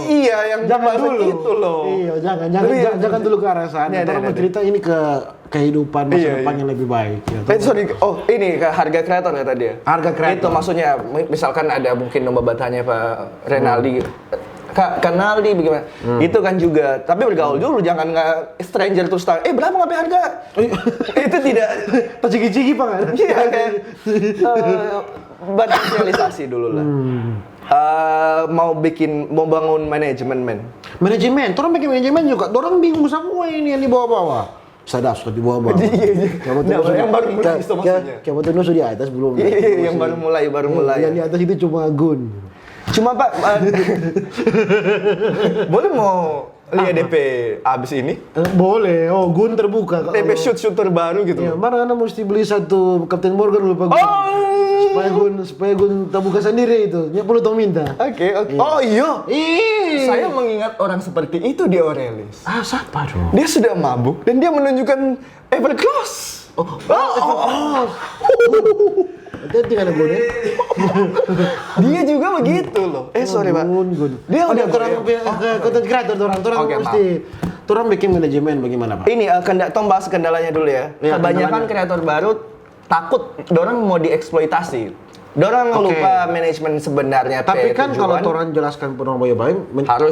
Iya, yang jangan dulu. Itu loh. Iya, jangan, jangan, jangan dulu ke arah sana. Iya, iya, iya. Kita mau cerita ini ke kehidupan masa depan yang lebih baik, ya. Eh, sorry. Oh, ini ke harga kreator ya tadi ya? Harga kreator. Itu maksudnya, mi-, misalkan ada mungkin nomor batanya Pak Renaldi. Kak, Kak Naldi bagaimana? Itu kan juga, tapi bergaul dulu, jangan nggak stranger terus tanya, "Eh, berapa ngapain harga?" Itu tidak. Tacigi-cigi, Pak, kan? Iya, kayak, eh, bersosialisasi dulu lah. Eh, mau bikin, mau bangun manajemen, men. Manajemen, torang bikin manajemen juga, dorang bingung samua ini yang di bawa-bawa. Sadap, suka di bawah-bawah. Iya, iya. Yang baru mulai, itu maksudnya. Yang baru mulai di atas belum. Iya, iya, yang baru mulai, baru mulai. Yang di atas itu cuma Gun. Cuma, Pak, eh, boleh mau lihat D P abis ini? Eh, boleh. Oh, Gun terbuka. D P shoot, shoot terbaru gitu. Iya, mana ana mesti beli satu Captain Morgan dulu, Pak Gun. Oh. Supaya Gun, supaya Gun terbuka sendiri itu. Nya perlu tong minta. Oke, oke. Iya. Oh, iya. Ih. Saya mengingat orang seperti itu di Aurelius. Ah, siapa dong? Dia sudah mabuk dan dia menunjukkan Everclose. Oh, oh, oh, oh. Hati-hati kan, Gun, ya? Dia juga begitu loh. Eh, sorry, Pak. Gun, Gun. Dia udah, oke, torang ke, ke content creator, torang, torang mesti, torang bikin manajemen bagaimana, Pak? Ini, eh, kenda-, tong bahas kendalanya dulu ya. Kebanyakan kreator baru takut dorang mau dieksploitasi. Dorang lupa manajemen sebenarnya. Tapi kan kalau torang jelaskan pa dorang bae-bae,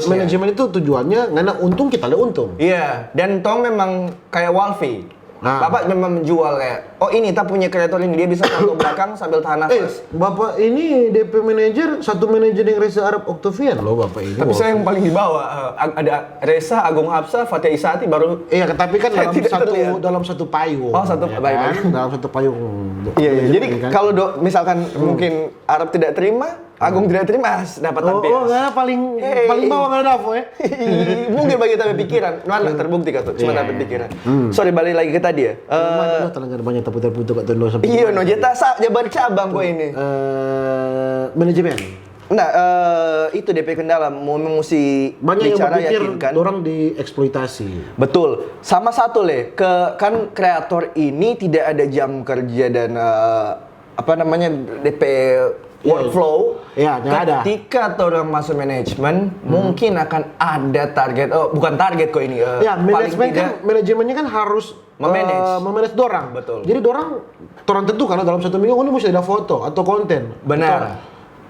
manajemen itu tujuannya ngana untung, kita le untung. Iya, dan tong memang kayak Walfi. Nah. Bapak memang menjual kayak, "Oh, ini ta punya kreator ini, dia bisa tato belakang sambil tahan nafas." Eh, Bapak ini D P manajer, satu manajer yang Reza Arab Octavian loh, Bapak ini. Tapi saya yang paling di bawah, eh, ada Reza, Agung Hapsa, Fatia Isati, baru. Iya, tapi kan dalam satu, dalam satu payung. Oh, satu, ya baik, kan? Baik. Dalam satu payung. Iya, iya. Jadi kan, kalau misalkan mungkin Arab tidak terima, Agung tidak terima, dapat tampil. Oh, karena paling, paling bawah karena Davo, ya? Mungkin bagi tapi pikiran, mana terbukti kata, cuma tapi pikiran. Sorry, balik lagi ke tadi ya. Eh, terlalu banyak tapi terputus kata, sampai iya, no, jeta sa-, ya bercabang kok ini. Eh, manajemen. Nah, eh, itu D P kendala, mau mesti banyak yang bicara, berpikir yakinkan. Orang dieksploitasi. Betul. Sama satu le, ke, kan kreator ini tidak ada jam kerja dan, eh, apa namanya, D P workflow. Iya, nggak ada. Ketika orang masuk manajemen, mungkin akan ada target. Oh, bukan target kok ini. Eh, ya, paling manajemen kan, tidak manajemennya kan harus memanage. Eh, memanage dorang. Betul. Jadi dorang, torang tentu kan dalam satu minggu, ini mesti ada foto atau konten. Benar.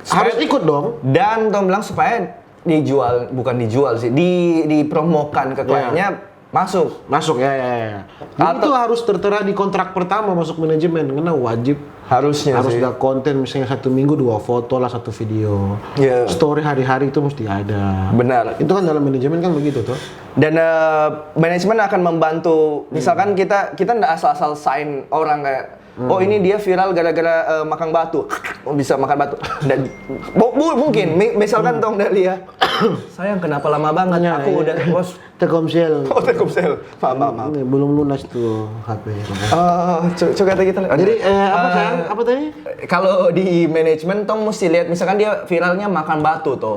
Betul. Harus ikut dong. Dan tong bilang supaya dijual, bukan dijual sih, di, dipromokan ke kliennya, masuk. Masuk, ya, ya, ya. Jadi itu harus tertera di kontrak pertama masuk manajemen, karena wajib Harusnya Harus sih. Ada konten, misalnya satu minggu dua foto lah, satu video. Iya. Story hari-hari itu mesti ada. Benar. Itu kan dalam manajemen kan begitu tuh. Dan eh, manajemen akan membantu. Misalkan kita kita nggak asal-asal sign orang kayak, oh, ini dia viral gara-gara eh, makan batu. Oh, bisa makan batu. Dan bu- bu- mungkin mi- misalkan tong udah lihat. Sayang, kenapa lama banget? Iya, Aku iya. Udah bos. Telkomsel. Oh, Telkomsel. Maaf, maaf, maaf. Ini belum lunas tuh H P. Eh, co- coba kita Jadi eh, apa Eh, sayang? Apa tadi? Kalau di manajemen tong mesti lihat, misalkan dia viralnya makan batu tuh.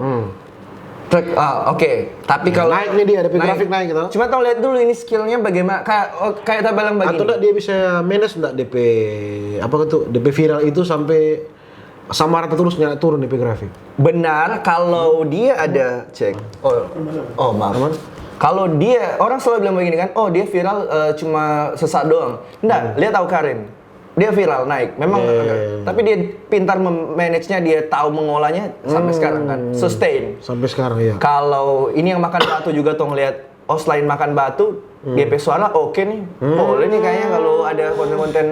Truk, ah, oke. Tapi kalau Naik nih dia, ada grafik naik gitu. Cuma tong lihat dulu ini skillnya bagaimana. Kayak oh, kayak tak bilang begini. Atau enggak dia bisa manage enggak D P apa tuh D P viral itu sampai sama rata terus nggak turun D P grafik. Benar, kalau dia ada cek. Oh, oh maaf. Kalau dia, orang selalu bilang begini kan, oh dia viral eh, cuma sesaat doang. Enggak, lihat tahu Karin. Dia viral naik. Memang Iya, iya, agak- iya. tapi dia pintar manage-nya, dia tahu mengolahnya sampai sekarang kan. Sustain. Sampai sekarang ya. Kalau ini yang makan batu juga tong lihat, oh selain makan batu, D P suara oke nih. Boleh nih kayaknya kalau ada konten-konten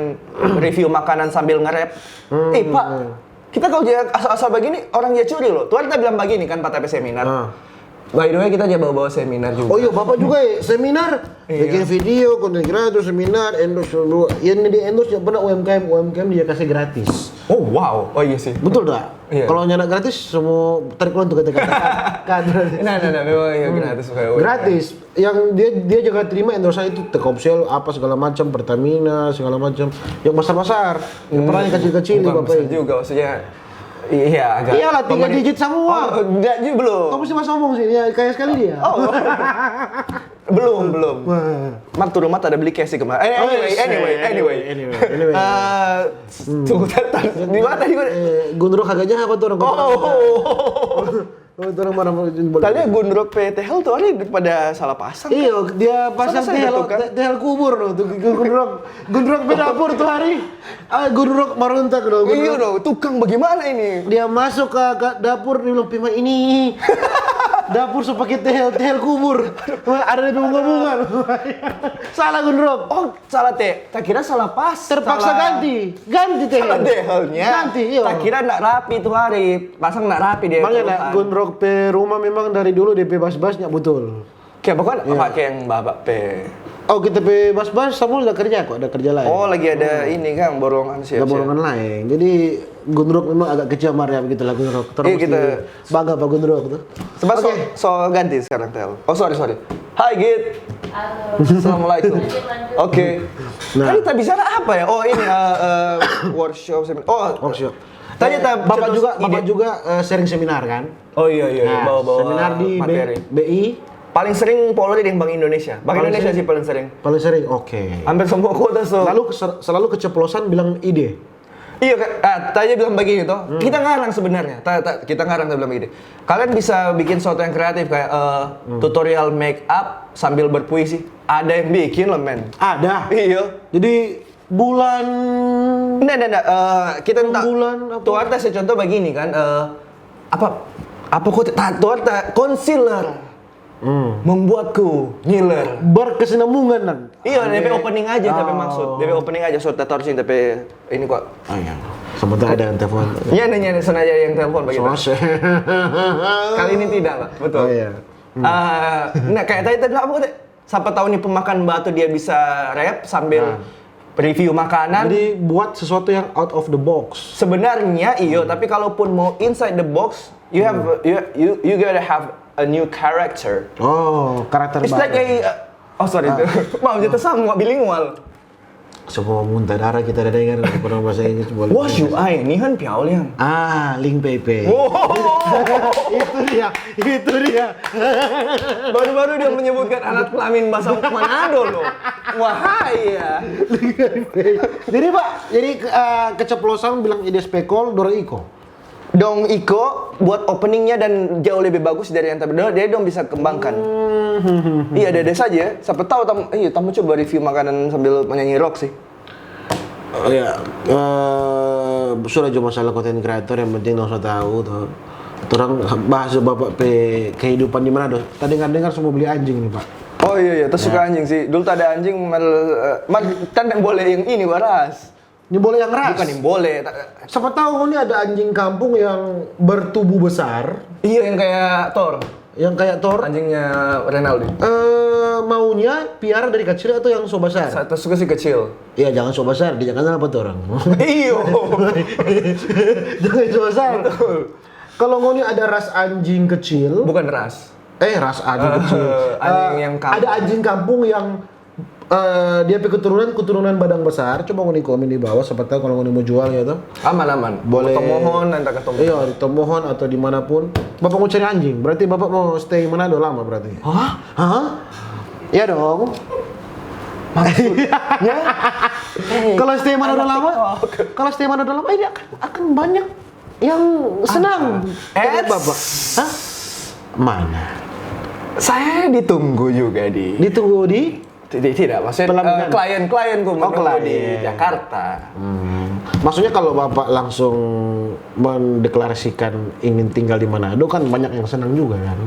review makanan sambil nge-rap. Eh Pak, kita kalau dia asal-asal begini, orang dia curi loh. Tuh hari kita bilang begini kan, Pak, tapi seminar. Ah. By the way, kita aja bawa-bawa seminar juga. Oh iya, Bapak juga ya, seminar, Iya. bikin video, konten kreator, seminar, endorse dulu. Yang di endorse yang pernah U M K M, U M K M dia kasih gratis. Oh wow, oh iya sih. Betul tak? Iya. Kalau nyanda gratis, semua tarik ulang tuh kata-kata. Kan. Nah, nah, nah, memang iya gratis. Pak. Gratis. Yang dia dia juga terima endorse itu Telkomsel, apa segala macam, Pertamina, segala macam. Yang besar-besar, yang pernah yang kecil-kecil Bukan Bapak. Besar juga, maksudnya. Iya, agak. Iyalah, tiga pemerintah- digit semua. Oh, enggak juga belum. Kamu sih masih ngomong sih, ya kayak sekali dia. Oh. Belum, belum. Wah. Mar tuh rumah ada beli cash sih kemarin. Eh, Oh, anyway, yes, anyway, eh, anyway. anyway, anyway. Eh, tunggu, tar- tar- di mana tadi gua? Eh, Gunrok agak jahat apa tuh orang? Oh. Oh, itu orang marah boleh. Tadi Gunrok P T L tuh hari pada salah pasang. Iya, dia pasang Masa T H L, ditukar? T H L kubur loh, tuh Gunrok, Gunrok beda dapur tuh hari. Ah, Gunrok marontak loh. Iya Gunrok. dong, tukang bagaimana ini? Dia masuk ke, ke dapur, dia bilang, "Pima ini dapur so pake T H L, T H L kubur. Ada di bunga-bunga." Salah Gunrok. Oh, salah teh. Tak kira salah pas. Terpaksa Salah. Ganti, ganti T H L. Salah T H L-nya. Ganti, iya. Tak kira ndak rapi tuh hari. Pasang ndak rapi dia. Makanya Tuhan. Gunrok pe rumah memang dari dulu D P bas-basnya betul. Kayak pokoknya Iya. pakai yang babak pe. Oh, kita pe bas-bas, Samuel udah kerja kok, ada kerja lain. Oh, lagi ada ini kan borongan sih. Ada borongan lain. Jadi Gunrok memang agak kecil, Maria, begitu lah Gunrok. Terus Iya, kita bangga apa Gunrok tuh. Coba so, Oke. So ganti sekarang Tel. Oh sorry sorry. Hai Git. Assalamualaikum. Oke. Nah. Tadi tak bicara apa ya? Oh ini eh, eh, workshop seminar. Oh Workshop. Tadi tak Bapak juga, ide. Bapak juga eh, sharing seminar kan? Oh iya iya iya. Nah, Bawa-bawa seminar di B- materi. B I. Paling sering Polri deh Bank Indonesia. Bank Paling Indonesia sering. Sih paling sering. Paling sering, oke. Hampir semua kota so. Lalu kes- selalu keceplosan bilang ide. Iya, Kak. Ah, tadi bilang begini toh. Hmm. Kita ngarang sebenarnya. Ta, ta, kita ngarang bilang begini. Kalian bisa bikin sesuatu yang kreatif kayak eh, Hmm. tutorial make up sambil berpuisi. Ada yang bikin loh, men. Ada. Iya. Jadi bulan Nggak, nggak, nggak. Eh, kita minta Bulan apa? Tuh arta saya contoh begini kan. Eh, apa apa kok ta, tuh arta concealer Hmm. membuatku ngiler. Berkesinambungan. Iya, D P Sampai- opening aja tapi Oh. maksud. D P opening aja, so taruh sini tapi ini kok. Oh iya. Sebentar ada yang telepon. Iya, nanya sengaja yang telepon begitu. Selesai. Kali ini tidak, Pak. Betul. Oh iya. Eh, nah, kayak tadi tadi apa tadi? Siapa tahu nih pemakan batu dia bisa rap sambil Nah. review makanan. Jadi buat sesuatu yang out of the box. Sebenarnya iyo, tapi kalaupun mau inside the box, you have you you you gotta have a new character. Oh, karakter It's baru. Like a, uh, oh sorry, itu. Maaf, jatuh sama bilingual. Semua muntah darah kita ada dengar pernah bahasa Inggris boleh. Wash you eye, nihan piao liang. Ah, Ling Pei Pei. Wow. Itu dia, itu dia. Baru-baru dia menyebutkan alat kelamin bahasa Manado loh. Wahai ya. Jadi Pak, jadi eh, keceplosan bilang ide spekol, dorang iko. Dong iko buat openingnya dan jauh lebih bagus dari yang tadi. Jadi dong bisa kembangkan. Iya, dede saja. Siapa tahu tam, iya, tamu coba review makanan sambil menyanyi rock sih. Oh ya, eh, sudah cuma masalah konten kreator yang penting dong so tahu tuh. Orang bahas bapak pe kehidupan di mana tuh. Tadi dengar semua beli anjing nih Pak. Oh iya iya, terus suka anjing sih. Dulu tak ada anjing, mal, eh, mal, tan yang boleh yang ini waras. Ini boleh yang ras. Bukan yang boleh. Ta- Siapa tahu ini ada anjing kampung yang bertubuh besar, Iya, yang kayak Thor. Yang kayak Thor. Anjingnya Renaldi. Eh, maunya piara dari kecil atau yang so besar? Sa- Terus suka si kecil. Iya, jangan so besar, di Jakarta apa tuh orang? Iyo. Jangan so besar. Kalau ngoni ada ras anjing kecil, Bukan ras. Eh, ras anjing kecil. Anjing Eh, yang kampung. Ada anjing kampung yang eh, dia pe keturunan keturunan badang besar. Coba ngoni komen di bawah, siapa tahu kalau ngoni mau jual ya tuh. Aman-aman. Boleh. Tomohon, nanti ketemu. Iya, di Tomohon atau di manapun. Bapak mau cari anjing, berarti bapak mau stay Manado lama berarti. Hah? Hah? Iya dong. Kalau stay Manado lama, kalau stay Manado lama ini akan akan banyak yang senang. Eh, Bapak. Hah? Mana? Saya ditunggu juga di. Ditunggu di Tidak, tidak. Maksudnya Pelaminan. Eh, klien-klienku menunggu di Klien. Jakarta. Hmm. Maksudnya kalau Bapak langsung mendeklarasikan ingin tinggal di Manado kan banyak yang senang juga kan.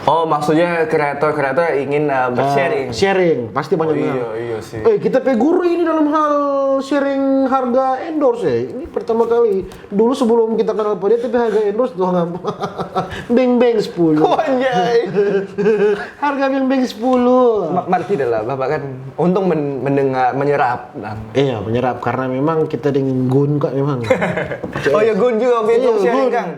Oh, maksudnya kreator-kreator ingin uh, bersharing. Ah, sharing, pasti banyak Oh, yang iya, iya sih. Eh, kita pe guru ini dalam hal sharing harga endorse ya. Ini pertama kali. Dulu sebelum kita kenal pada dia, tapi harga endorse tuh ngapa? Beng-beng sepuluh. Oh, anjay. Harga beng-beng sepuluh. Ma- Mar tidak lah, Bapak kan untung men- mendengar, menyerap. Nah. Iya, menyerap karena memang kita dengan Gun kok memang. Oh ya, Gun juga waktu itu Iya, sharing, Gun. Kang.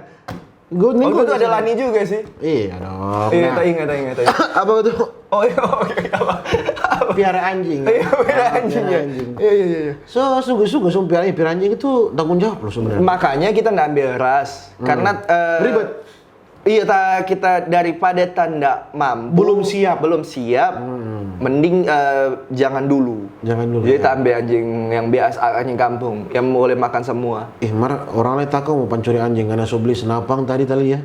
Gun Waktu Gun. Itu ada Lani juga sih. Iya dong. Iya, Nah, tak ingat, tak ingat, tak ingat. Apa tuh? Oh iya, oke, oke, apa? Apa? Piara anjing. Iya, piara Ah, anjing piara ya. Anjing. Iya, iya, iya. So, sungguh-sungguh, so, piara, piara anjing itu tanggung jawab loh sebenarnya. Makanya kita nggak ambil ras karena eh, Ribet. Iya, ta, kita daripada tanda mampu Belum siap. belum siap, mending eh, jangan dulu. Jangan dulu, Jadi ya. Tambah anjing yang biasa, anjing kampung yang boleh makan semua. Eh, mar orang lain tako mau pancuri anjing karena so beli senapang tadi tadi ya.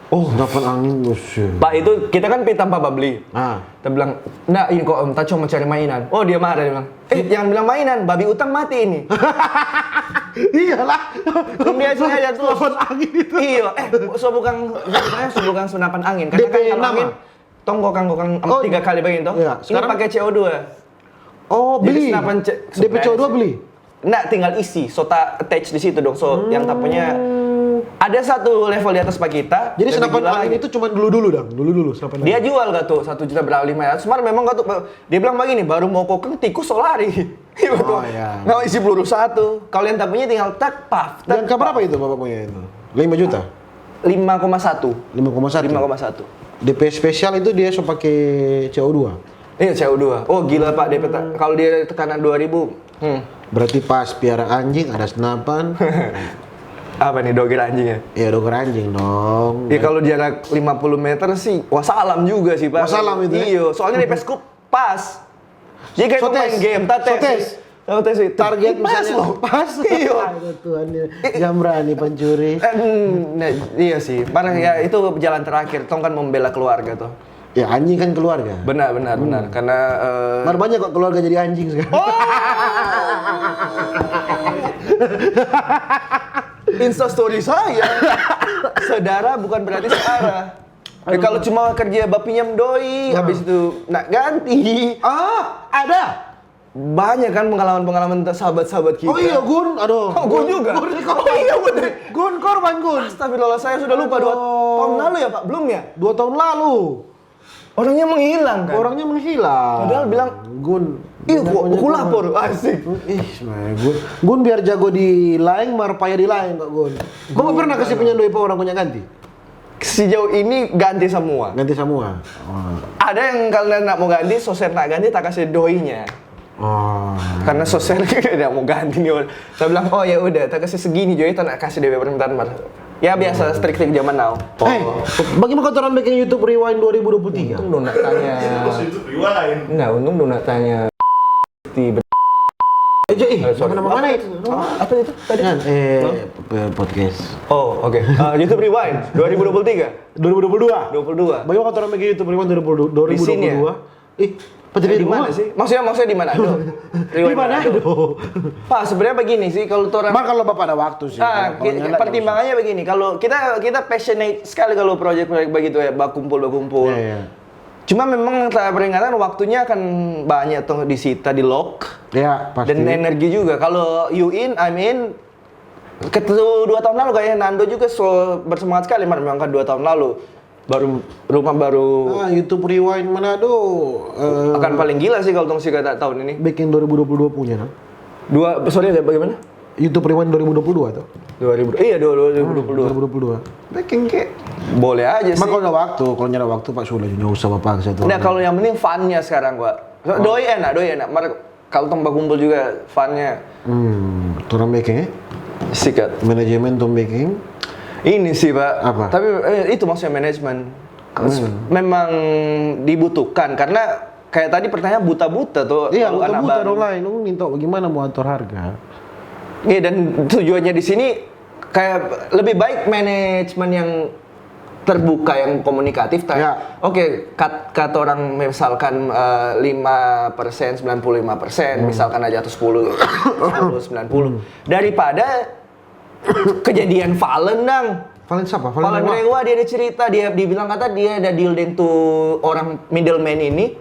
Oh, senapan angin, buset. Pak, itu kita kan pi tampa babli. Ah, Kita bilang, "Nah, ini kok Om, ta cuma cari mainan." Oh, dia marah, dia bilang, "Eh, jangan bilang mainan, babi utang mati ini." iyalah. Biasanya aja tuh. Senapan angin itu. Iyo, eh, so bukan, so bukan senapan angin. Karena D P kan kalau nama? Angin, tong gokang-gokang Oh, tiga kali begini toh. iya, Ini sekarang- pakai C O dua. Oh, Jadi beli. senapan ce- D P C O dua beli. Nah, tinggal isi, so ta attach di situ dong. So, yang ta punya Hmm. ada satu level di atas pak kita. Jadi lebih senapan gila angin lagi. Itu cuma dulu-dulu dong, dulu-dulu senapan angin. Dia jual gak tuh satu juta berapa lima ratus. Mar memang gak tuh, dia bilang begini, baru mau kokeng tikus so lari. Iya betul. Oh, iya. Nah, isi peluru satu. Kalau yang ta punya tinggal tak, paf, tak. Yang keberapa itu Bapak punya itu? Lima juta. Lima koma satu. Lima koma satu. Lima koma satu. D P spesial itu dia so pakai C O dua. Iya, C O dua. Oh, gila, Pak, D P ta-, kalau dia tekanan dua ribu. Hmm. Berarti pas piara anjing ada senapan. Apa nih, doger anjing ya? Ya doger anjing dong. Ya kalau jarak lima puluh meter sih, wassalam juga sih, Pak. Wassalam itu, ya? Iya, soalnya dia scope pas. Jadi kayak So main tes. game, ta So tes. tes. So tes itu. Target Pas misalnya loh. Pas. Iya. Aduh Tuhan, ya. Jangan berani pancuri. Eh, mm, nah, iya sih, mana ya itu jalan terakhir, tong kan membela keluarga tuh. Ya anjing kan keluarga. Benar, benar, benar. Karena eh, Mar banyak kok keluarga jadi anjing sekarang. Insta story saya, saudara bukan berarti searah. Eh, kalau cuma kerja bapinjam doi, habis itu nak ganti. Ah, ada. Banyak kan pengalaman-pengalaman sahabat-sahabat kita. Oh iya Gun, aduh. Oh, Gun juga. Gun, Oh iya, bener. Gun korban Gun. Astagfirullah, saya sudah lupa dua Aduh. tahun lalu ya Pak, belum ya? Dua tahun lalu. Orangnya menghilang kan? Orangnya menghilang. Padahal bilang, Gun. "Iya, gua, Punya aku Gun. Lapor." Asik. Ih, sebenarnya Gun, Gun biar jago di lain, mar paya di lain kok Gun. Gue pernah kasih pinjam doi pa orang punya ganti. Sejauh ini ganti semua. Ganti semua. Oh. Ada yang kalau nak mau ganti, sosial nak ganti, tak kasih doinya. Oh. Karena sosial tidak mau ganti nih. Saya bilang, "Oh ya udah, tak kasih segini juga, tak nak kasih dewe permintaan mar." Ya biasa, trik-trik zaman now. Eh, bagaimana kau orang bikin YouTube Rewind dua ribu dua puluh tiga? Untung dong nak tanya. Itu rewind. Enggak, untung dong nak tanya. Di Eh, jadi, Eh, sorry. nama mana itu? Apa, apa itu tadi? Kan, eh, p- podcast. Oh, oke. Eh, YouTube Rewind dua ribu dua puluh tiga. Dua ribu dua puluh dua. Dua puluh dua. Bagaimana kau orang bikin YouTube Rewind dua ribu dua puluh dua? Di sini ya? Eh, apa tadi Di mana sih? Maksudnya maksudnya di mana? Aduh. Di mana? Aduh. Pak, sebenarnya begini sih, kalau orang Bang, kalau Bapak ada waktu sih. Ah, Kalau gi- nggak, pertimbangannya begini. Kalau kita kita passionate sekali kalau project-project begitu ya, bakumpul bakumpul. Iya, iya. Cuma memang tak peringatan waktunya akan banyak tuh disita, di lock. Ya, pasti. Dan energi juga. Kalau you in, I'm in. Ketu dua tahun lalu kayaknya Nando juga so bersemangat sekali, mar, memang kan dua tahun lalu baru rumah baru Ah, YouTube Rewind Manado eh, akan paling gila sih kalau tong sikat tahun ini. Bikin dua ribu dua puluh dua punya, no? Dua, sorry, bagaimana? YouTube Rewind dua ribu dua puluh dua tuh. Dua ribu, iya, dua, dua ribu dua puluh dua. Dua ribu dua puluh dua. Bikin kayak boleh aja sih. Emang kalau ada waktu, kalau nyari waktu, Pak Sula juga nggak usah apa-apa ke situ. Nah, kalau yang penting funnya sekarang gua. So, doi enak, doi enak. Mar, kalau tong bakumpul juga funnya Hmm, orang bikin, eh? Sikat. Manajemen tuh bikin. Ini sih, Pak. Apa? Tapi eh, itu maksudnya manajemen. Memang dibutuhkan karena kayak tadi pertanyaan buta-buta tuh. Iya, Kalau anak buta-buta baru. Dong lain. Lu minta bagaimana mau atur harga? Iya, dan tujuannya di sini kayak lebih baik manajemen yang terbuka, yang komunikatif. Ta- Ya. Oke, kat, kata orang misalkan eh, lima persen, sembilan puluh lima persen, misalkan aja atau sepuluh, sepuluh, sembilan puluh. Daripada kejadian Valen dang. Valen siapa? Valen Valen Rewa? Rewa dia ada cerita, dia dibilang kata dia ada deal deng tu orang middleman ini.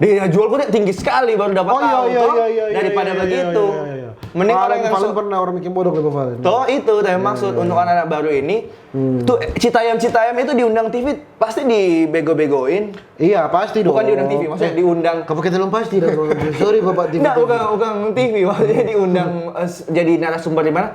Dia jual kode tinggi sekali baru dapat Oh, iya, tahu, iya, toh? Iya, iya, iya, Daripada iya, iya, begitu. Iya, iya. Mending Valen, orang yang Valen so- Pernah orang bikin bodoh ke Valen. Toh itu tadi maksud untuk anak-anak baru ini. Tuh eh, Citayam-Citayam itu diundang T V pasti dibego-begoin. Iya, pasti dong. Bukan diundang T V, maksudnya diundang. Kamu kita belum pasti dong. Sorry, Bapak T V. Nggak, bukan bukan T V, maksudnya diundang eh, s- jadi narasumber di mana?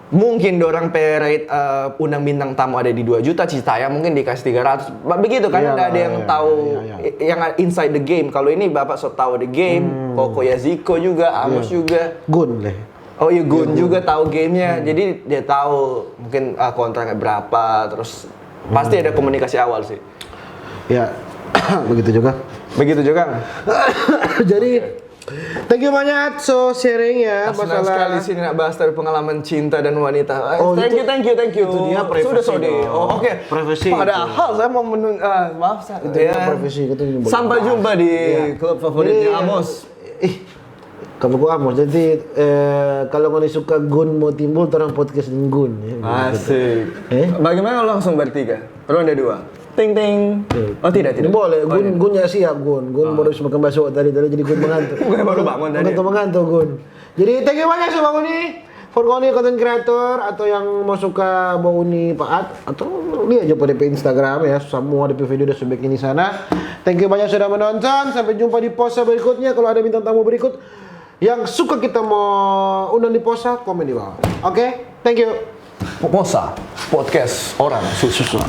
Mungkin dorang pe rate eh, undang bintang tamu ada di dua juta, Citayam mungkin dikasih tiga ratus. Ba- Begitu kan Iya, ada ada yang iya, tahu iya, iya. i- yang inside the game. Kalau ini Bapak so tahu the game, Koko Yaziko juga, Amos juga. Gun deh. Oh iya, Gun juga tahu gamenya, jadi dia tahu mungkin ah, kontraknya berapa, terus pasti ada komunikasi awal sih. Ya, begitu juga. Begitu juga. Jadi, thank you banyak so sharing ya Senang sekali masalah. Sini nak bahas dari pengalaman cinta dan wanita. Eh, Oh, thank itu- you, thank you, thank you. itu dia privacy Sudah sorry. dong. Oh, oke. Privacy Padahal saya mau menun, ah, maaf saya. Itu dia privacy, itu dia. Sampai jumpa di Iya. klub favoritnya Jadi, Amos. Ih, kamu ku Amos. Jadi eh, kalau ngoni suka Gun mau timbul, orang podcast deng Gun. Ya, gitu. Asik. Eh? Bagaimana kalau langsung bertiga? Ronde dua. Ting ting. Oh tidak tidak. Boleh, Oh, Gun, iya. Gun ya siap, Gun. Gun baru bisa makan bakso tadi, tadi jadi Gun mengantuk. Bukan baru bangun tadi. Mengantuk, mengantuk, Gun. Jadi thank you banyak sama Uni. For ngoni konten kreator atau yang mau suka bau Uni paat atau lihat aja pada Instagram ya, semua ada video udah sebaik ini sana. Thank you banyak sudah menonton. Sampai jumpa di posa berikutnya. Kalau ada bintang tamu berikut yang suka kita mau undang di posa, komen di bawah. Oke, thank you. Posa podcast orang susu.